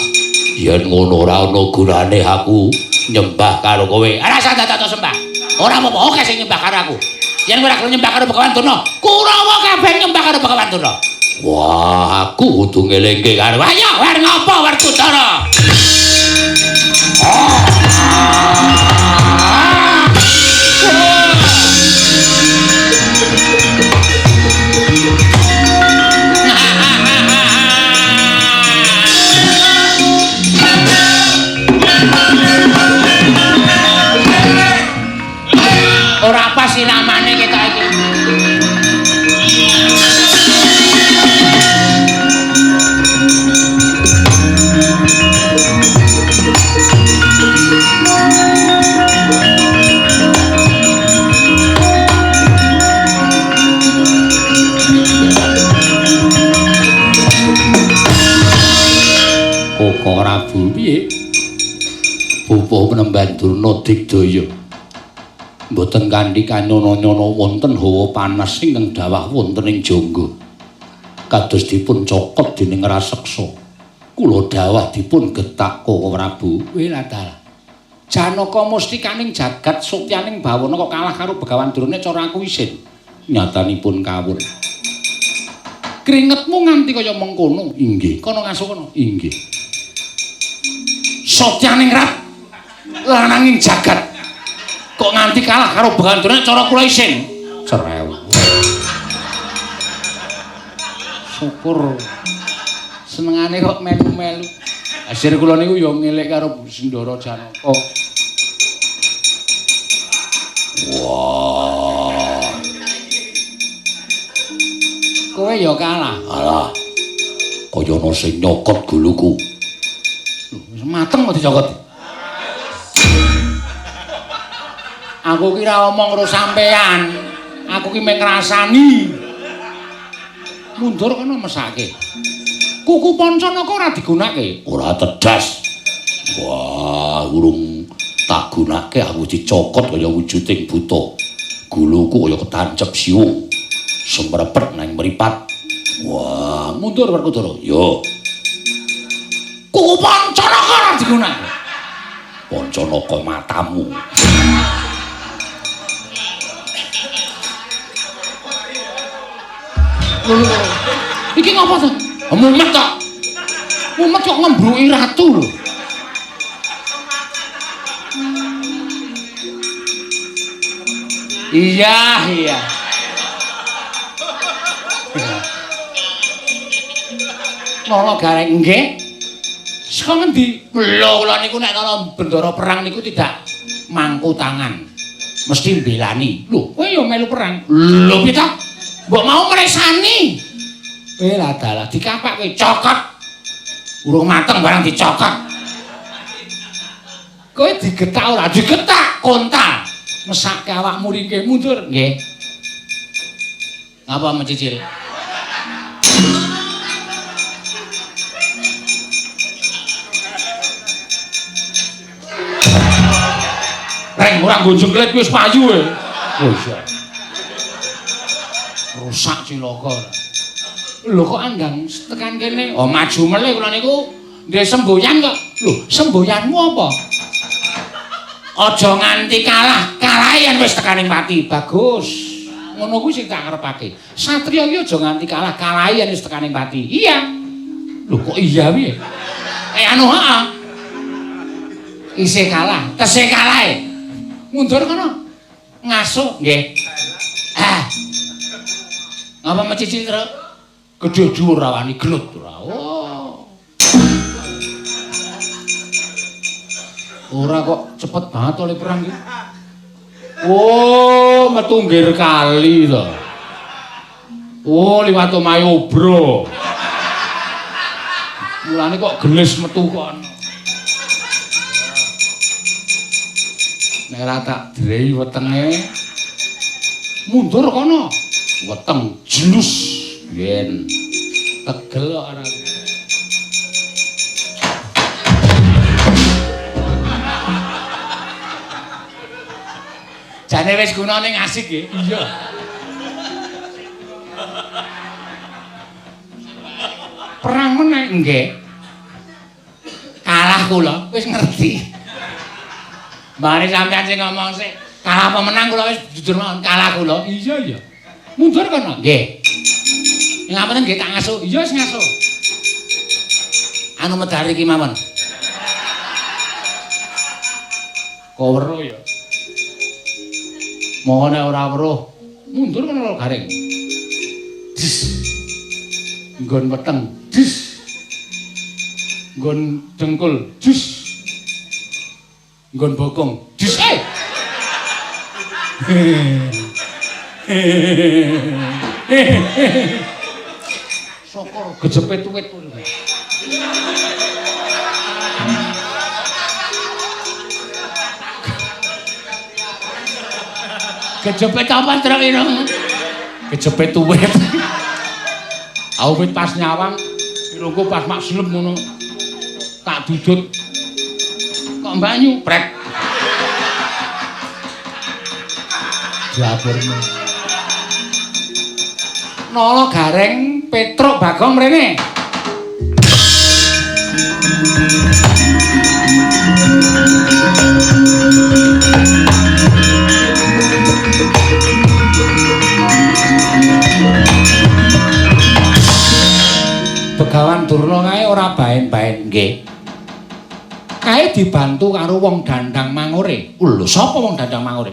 A: yen ngono ora ana gunane aku nyembah karo kowe. Ora usah dadak sembah. Ora apa-apa, oke sing nyembah karo aku. Yen kowe ora gelem nyembah karo Begawan Durna, Kurawa kabeh nyembah karo Begawan Durna. Wah, aku kudu ngelingke karo. Ayo, wer ngopo Werkudara? Ora pas iramane ketok iki. Koko Prabu piye? Pupuh penemban Durna digdaya. Mboten kanthi kanyono-nyono wonten hawa panas ingkang dawah wonten ing jangga. Kados dipun cokot dening raseksa. Kula dawah dipun getak Koko Prabu. Weladalah. Janaka mustikaning jagat sutyaning bawana kok kalah karo Begawan Durna cara aku isin. Nyatanipun kawon. Kringetmu nganti kaya mengkono. Inggih. Kono ngasuh kono. Inggih. Sotyaning rat lananging jagat kok nganti kalah karo Begawan Durna cara kula isin. Cerew. Syukur. Senengane kok melu-melu. Asir kula niku ya ngelik karo Sendara Janaka. Wah. Kowe ya kalah. Alah. Kaya ana sing nyokot guluku. Lho, wis mateng kok dicokot. Aku ki ora omong karo sampean. Aku ki mung ngrasani. Mundur kono mesake. Kuku Pancanaka ora digunake. Ora tedas. Wah, urung tak gunake aku dicokot kaya wujuding buta. Guluku kaya ketancep siung. Semrepet nang mripat. Wah, mundur Werkudara. Yo. Kuku Pancanaka ora digunake. Pancanaka matamu. Iki ngapa to? Mumet kok. Mumet kok ngembruki ratu lho. Iya, iya. Nala Gareng nggih. Saka ngendi? Lho, kula niku nek ana bendara perang niku tidak mangku tangan. Mesti mbelani. Lho, kowe ya melu perang. Lho, piye ta? Mbok mau mresani. Lah dalah dikapakke cokot. Urung mateng barang dicokot. Kowe digetak ora? Digetak kontal. Mesake awakmu ringke mundur. Nggih. Ngapa mencicil? Reng ora nggonjeng klet wis payu e. Oh iya. Rusak cilaka. Lho kok andang tekan kene? Oh maju melih kula niku ndek semboyan kok. Lho, semboyanmu apa? Aja nganti kalah, kalah yen wis tekaning pati. Bagus. Ngono kuwi sing tak karepake. Satriya iki aja nganti kalah, kalah yen wis tekaning pati. Iya. Lho kok iya piye? Anu heeh. Isih kalah, tesih kalah. Mundur kono. Ngasuh nggih. Ah. Ngapa mecicil, Truk? Gedhe dhuwur ra wani gelut ora. Oh. Ora kok cepet banget oleh perang iki. Oh, metu nggir kali to. Oh, liwat omahe obro. Mulane kok gelis metu kono. Nek ora tak drehi wetenge mundur kono. Weteng jelus yen Tegel kok ora. Jane wis gunane asik nggih. Iya. Perang meneh nggih. Kalah kula wis ngerti. Mari sampean sing ngomong sik, kalah apa menang kula wis jujur mawon, kalah kula. Iya iya. Mundur kono. Nggih. Ngapunten nggih tak ngasuh. Iya wis ngasuh. Anu medari iki mawon. Kok weruh ya? Monggo nek ora weruh, mundur kono lho garing. Des. Nggon weteng, des. Nggon dengkul, des. Nggon bokong, des. Sokor gejepit tuwit. Kejepit apa truk irung? Kejepit tuwit. Aku wit pas nyawang, irungku pas mak slem ngono. Tak dudut. Kok banyu prek. Jaburmu. Nala Gareng Petruk Bagong mrene. Begawan Durna kae ora baen-baen nggih. Kae dibantu karo wong dandang mangure. Lho, sapa wong dandang mangure?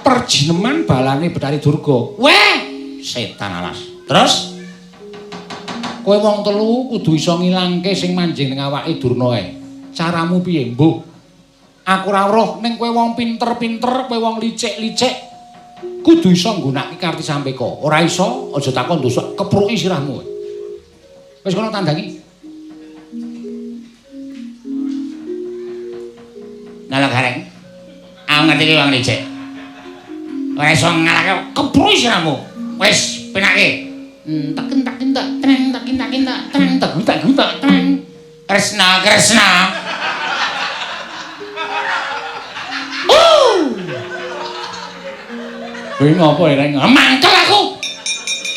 A: Perjineman balane Betari Durga. Weh, setan alas. Terus kowe wong telu kudu iso ngilangke sing manjing ning awake Durna kae. Caramu piye, Mbuh? Aku ora weruh ning kowe wong pinter-pinter, kowe wong licik-licik. Kudu iso nggunakake Karti Sampeka. Ora iso, aja takon dosa, kepruki sirahmu. Wis kono tandangi. Nala Gareng. Aku ngerti ki wong licik. Ora iso ngalahke kepruki sirahmu. Wis penake. Tak tak tak treng tak tak tak treng tak tak tak treng. Kresna Kresna. Kowe ngopo Reng? Mangkel aku.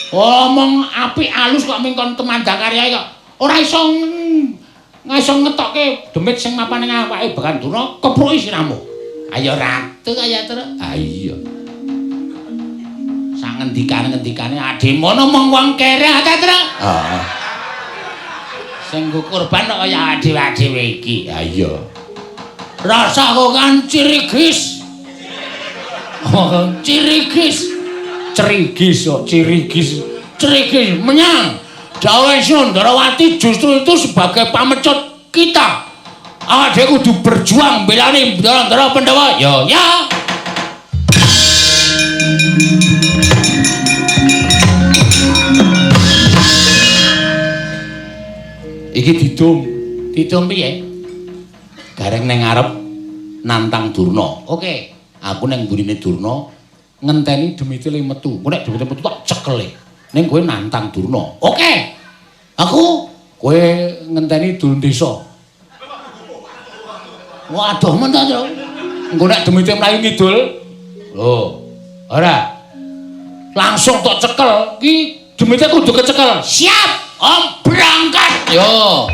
A: Omong apik alus kok mingkon tumandang karya kok. Ora iso iso ngetokke demit sing mapan ning awake Begawan Durna kepruki sirahmu. Ayo ratu kaya terus. Ha iya. Sak ngendikane-ngendikane Adimana mong wong kere ta, Truk? Heeh. Sing nggo korban kok kaya dhewe-dhewe iki. Ha iya. Rasaku kan cirigis. Oh, cirigis. Cerigis kok, cirigis. Cerigis menyang Dawuh Sundarawati justru itu sebagai pamecut kita. Awak dhewe kudu berjuang belani ndara-ndara Pandhawa. Ya, ya. Iki didum. Didum piye? Gareng ning ngarep nantang Durna. Oke, aku ning mburine Durna ngenteni demite le metu. Engko nek demite metu tak cekele. Ning kowe nantang Durna. Oke. Aku kowe ngenteni dul desa. Waduh men ta, Truk. Engko nek demite mlayu ngidul. Lho, ora. Langsung tok cekel. Ki demite kudu kecekel. Siap, Om berangkat. Yo.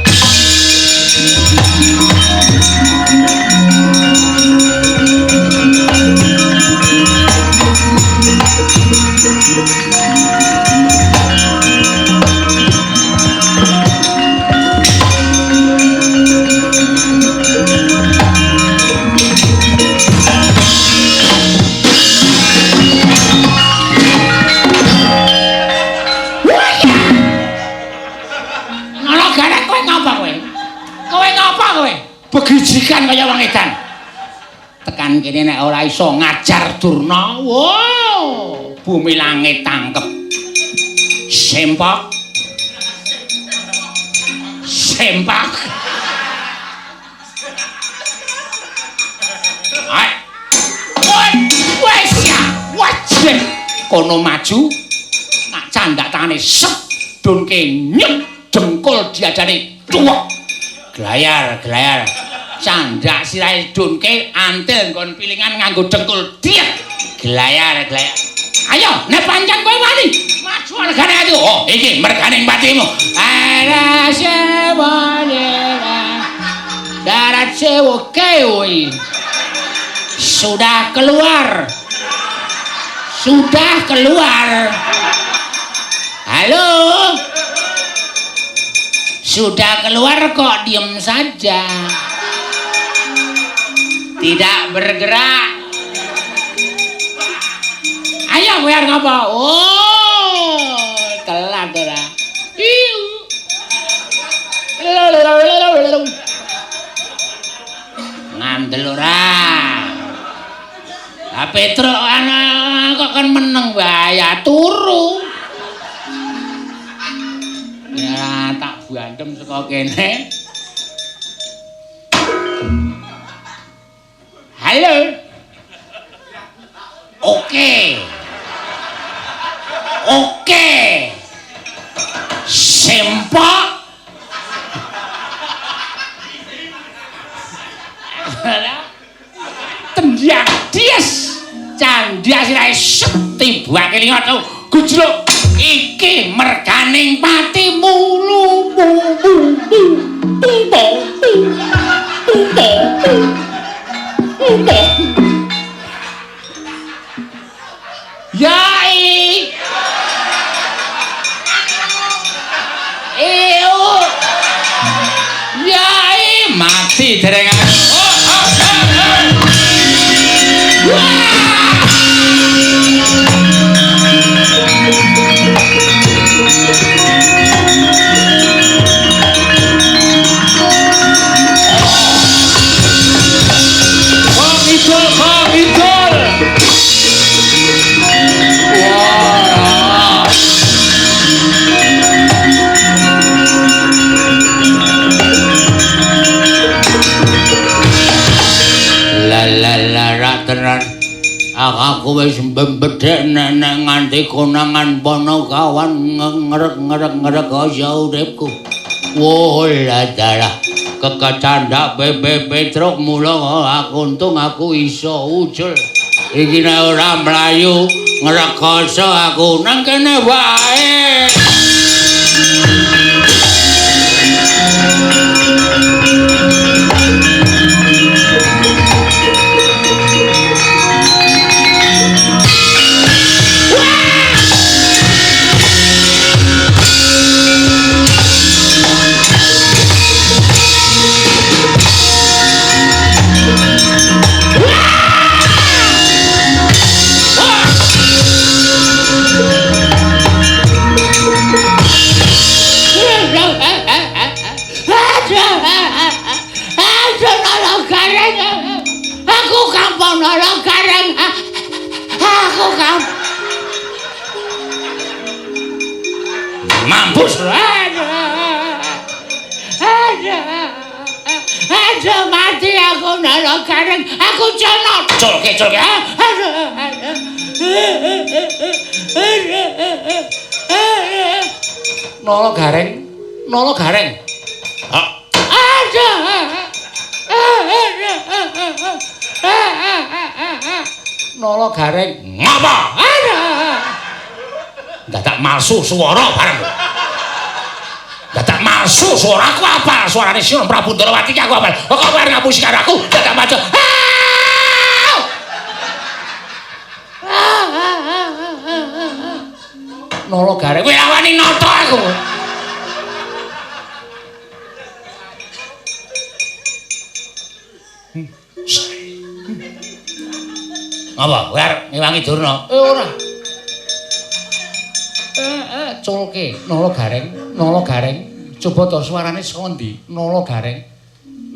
A: Begijikan kaya wong edan. Tekan kene nek ora iso ngajar Durna, wow, bumi langit tangkep. Sempak. Sempak. Ai. Wes ya, wajib. Kono maju, tak candak tangane sep. Dunke nyek dengkul diajane cuwek. Glayar, glayar. Candak sirahe dunke antil nggon pilingan nganggo dengkul diet. Glayar, glayar. Ayo, nek pancen kowe wani, maju regane ati. Oh, iki merganing patimu. Ara sewane. Darat sewu kewi. Sudah keluar. Sudah keluar. Halo. Sudah keluar kok diem saja. Tidak bergerak. Ayo kowe arep ngapa? Oh, telat ora. Iu. Ngandel ora. Ah Petruk ana kok kan meneng wae turu. Ya tak buantem saka kene. Halo. Oke. Oke. Sempak. Tendang dies. Candha sirahe set tibake lingot gujluk. Iki merganing pati mulu mu mu mu mu mu mu. Yai. Ew. Yai mati dereng. Aku wis mbedhek nek nganti konangan Ponokawan ngerek-ngerek-ngerek kaya uripku. Wah, dalah kekecandak Pepe Petruk mula aku untung aku iso ucul. Iki nek ora mlayu ngrekoso aku nang kene wae. Mampus. Aduh, mati aku nara gareng. Aku jono. Culke, culke. Nolo gareng, nolo gareng. Aduh. Nolo gareng. Ngapa? Dadak malsu swara bareng. Dadak malsu suaraku apa? Suarane Sinuwun Prabu Ndorowati ki aku apa? Kok kowe arep ngapusi karo aku? Dadak maca. Nolo gareng. Kowe lawani noto aku. Ngapa? Kowe arep ngewangi Durna? Ora. Culke, nolo gareng, nolo gareng. Coba to suarane saka ndi? Nolo gareng.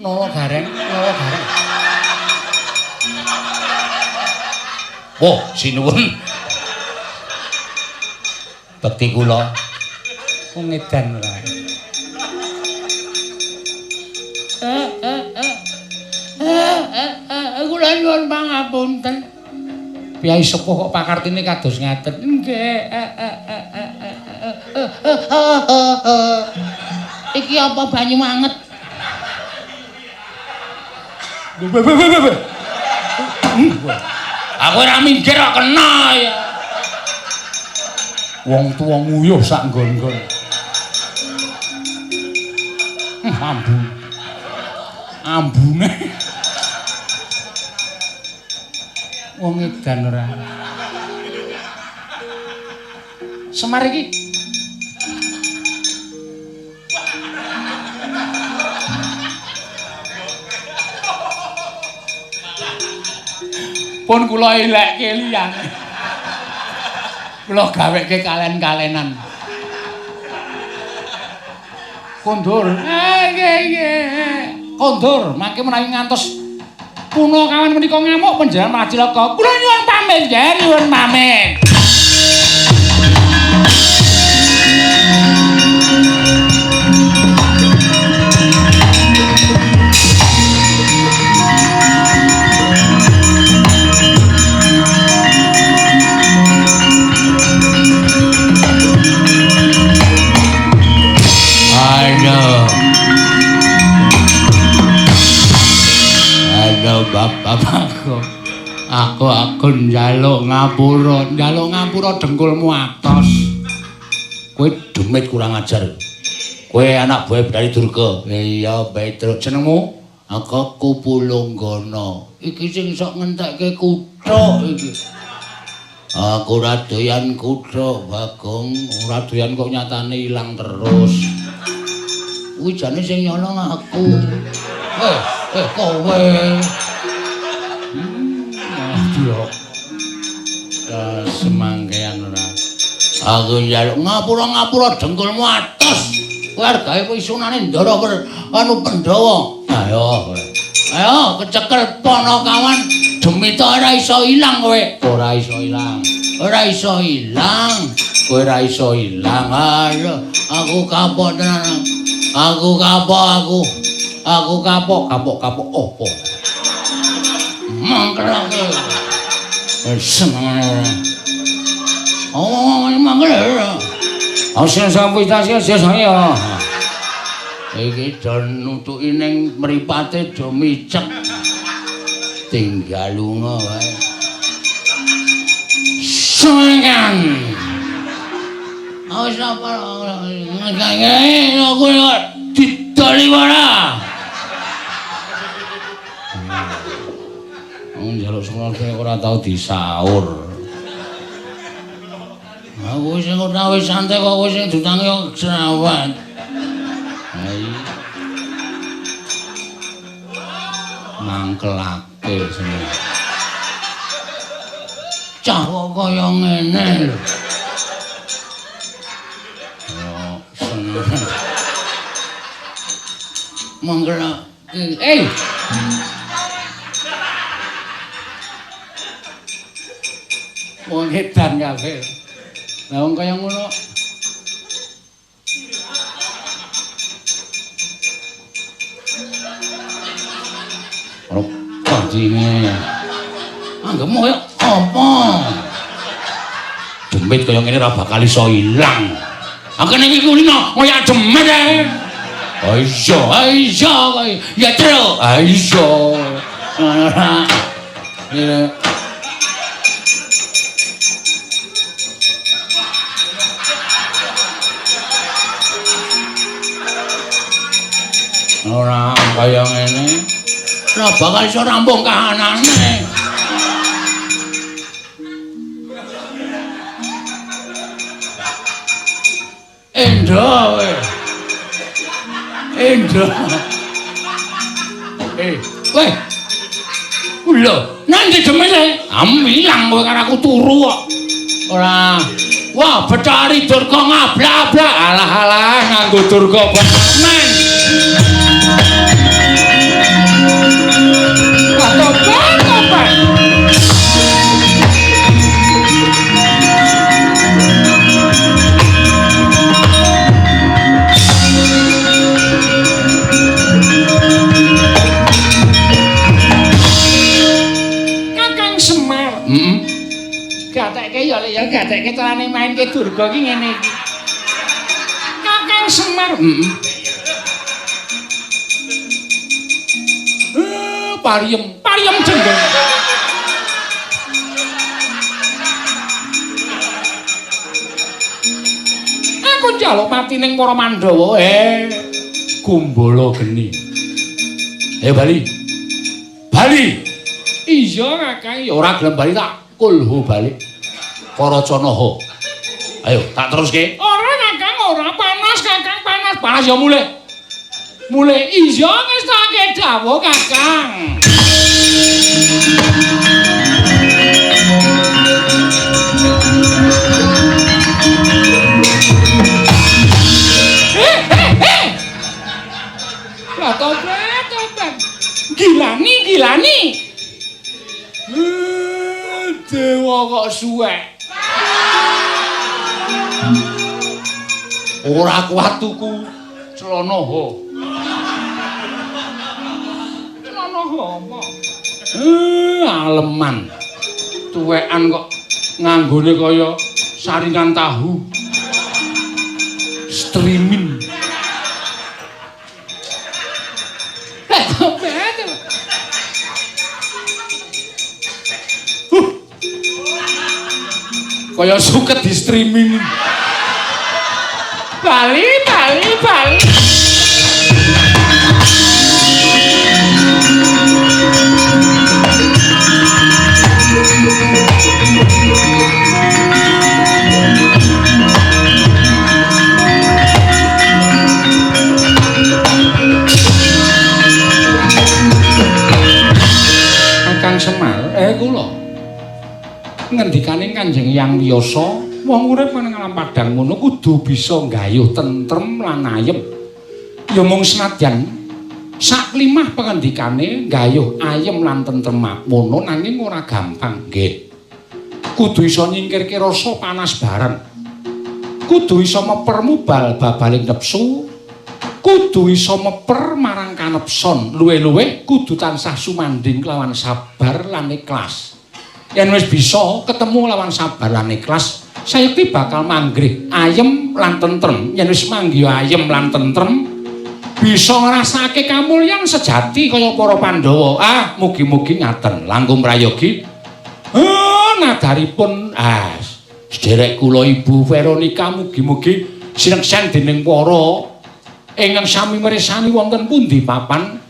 A: Nolo gareng, nolo gareng. Wah, sinuwun. Bekti kula. Wong edan ora. Kula nyuwun pangapunten. Piyai sepuh kok pakartine kados ngaten. Nggih. Iki apa banyu anget? Aku ora minggir kok kena ya. Wong tuwa nguyuh sak nggon-nggon. Ambu. Ambune. Wong edan ora. Semar iki. Pun kula elekke liyane. Kula gaweke kalen-kalenan. Kondur. Nggih. Kondur, mangke menawi ngantos punakawan menika ngamuk panjenengan malah cilaka. Kula nyuwun pamit, nggih, nyuwun pamit. Bapak aku njaluk ngapura dengkulmu atos. Kowe demit kurang ajar. Kowe anak buah Betari Durga. Iya, Petruk. Jenengmu? Aku Kupulunggana. Iki sing sok ngentekke kuthuk iki. Aku ora doyan kuthuk, Bagong. Ora doyan kok nyatane ilang terus. Kuwi jane sing nyolong aku. Kowe. Semangkean ora. Aku njaluk ngapura-ngapura dengkulmu atos. Kowe arep gawe pisunane ndara anu Pandhawa. Ayo kowe. Ayo kecekel panakawan demita ora iso ilang kowe. Ora iso ilang. Ora iso ilang. Kowe ora iso ilang. Ayo, aku kapok tenan. Aku kapok aku. Aku kapok, kapok-kapok opo. Mangkelake. Seneng. Oh, mangkel. Asin sampe tasih saya. Iki do nutuki ning mripate do micek. Tinggal lunga wae. Senengan. Wis apa ngene aku didoli ora. Wong njaluk sepuro ora tau disaur. Aku sing ora wis santai kok kowe sing diutangi kok jerawat. Ha iya. Mangkelake seneng. Cah kok kaya ngene lho. Yo seneng. Mangkelake. Eh. Wong edan kabeh. Lah wong kaya ngono. Ora panjinge. Anggemu kaya apa? Demit kaya ngene ora bakal iso ilang. Aku niki kulino kaya demit ae. Ha iya, ha iya kowe. Ya truk. Ha iya. Ora. Ora kaya ngene. Ora bakal iso rampung kahanane. Endra kowe. Endra. Kowe. Lho, nang ndi demene? Am ilang kowe karo aku turu kok. Ora. Wah, Betari Durga ngablak-ablak. Alah-alah nganggo Durga men. Wah, tobat, tobat. Kakang Semar. Heeh. Gatekke ya, Lek, ya gatekke carane mainke Durga ki ngene iki.
B: Kakang Semar. Heeh. Pariem, pariem jenggeng. Aku njaluk mati ning para Pandhawa. Kumbala geni. Ayo bali. Bali. Iya Kakang, ya ora gelem bali tak kulhu balik. Karacanaha. Ayo tak teruske. Ora Kakang, ora panas Kakang, panas. Panas ya mulih. Mulih. Iya ngestake dawuh Kakang. Lah tobat, tobat. Gilani, gilani. Dewa kok suwek. Ora kuat tuku celana ho. Celana ho apa? Aleman. Tuwekan kok nganggone kaya saringan tahu. Streaming. Kaya suket di streaming. Bali, bali, bali. Kakang Semar, kula. Ngendikane Kanjeng Hyang Wiyasa, wong urip nang alam padang ngono kudu bisa nggayuh tentrem lan ayem. Ya mung senadyan saklimah pengendikane nggayuh ayem lan tentrem ngono nanging ora gampang nggih. Kudu iso nyingkirke rasa panas bareng. Kudu iso meper mubal babaling nepsu. Kudu iso meper marang kanepson. Luwih-luwih kudu tansah sumandhing kelawan sabar lan ikhlas. Yen wis bisa ketemu lawan sabar lan ikhlas, sayekti bakal manggrih ayem lan tentrem. Yen wis manggih ayem lan tentrem, bisa ngrasake kamulyan sejati kaya para Pandhawa. Ah, mugi-mugi ngaten. Langkung prayogi. Nadaripun sederek kula Ibu Veronica mugi-mugi sineksen dening para ingkang sami mirsani wonten pundi papan.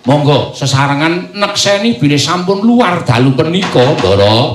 B: Monggo sesarengan nekseni bilih sampun luar dalu punika, Ndara.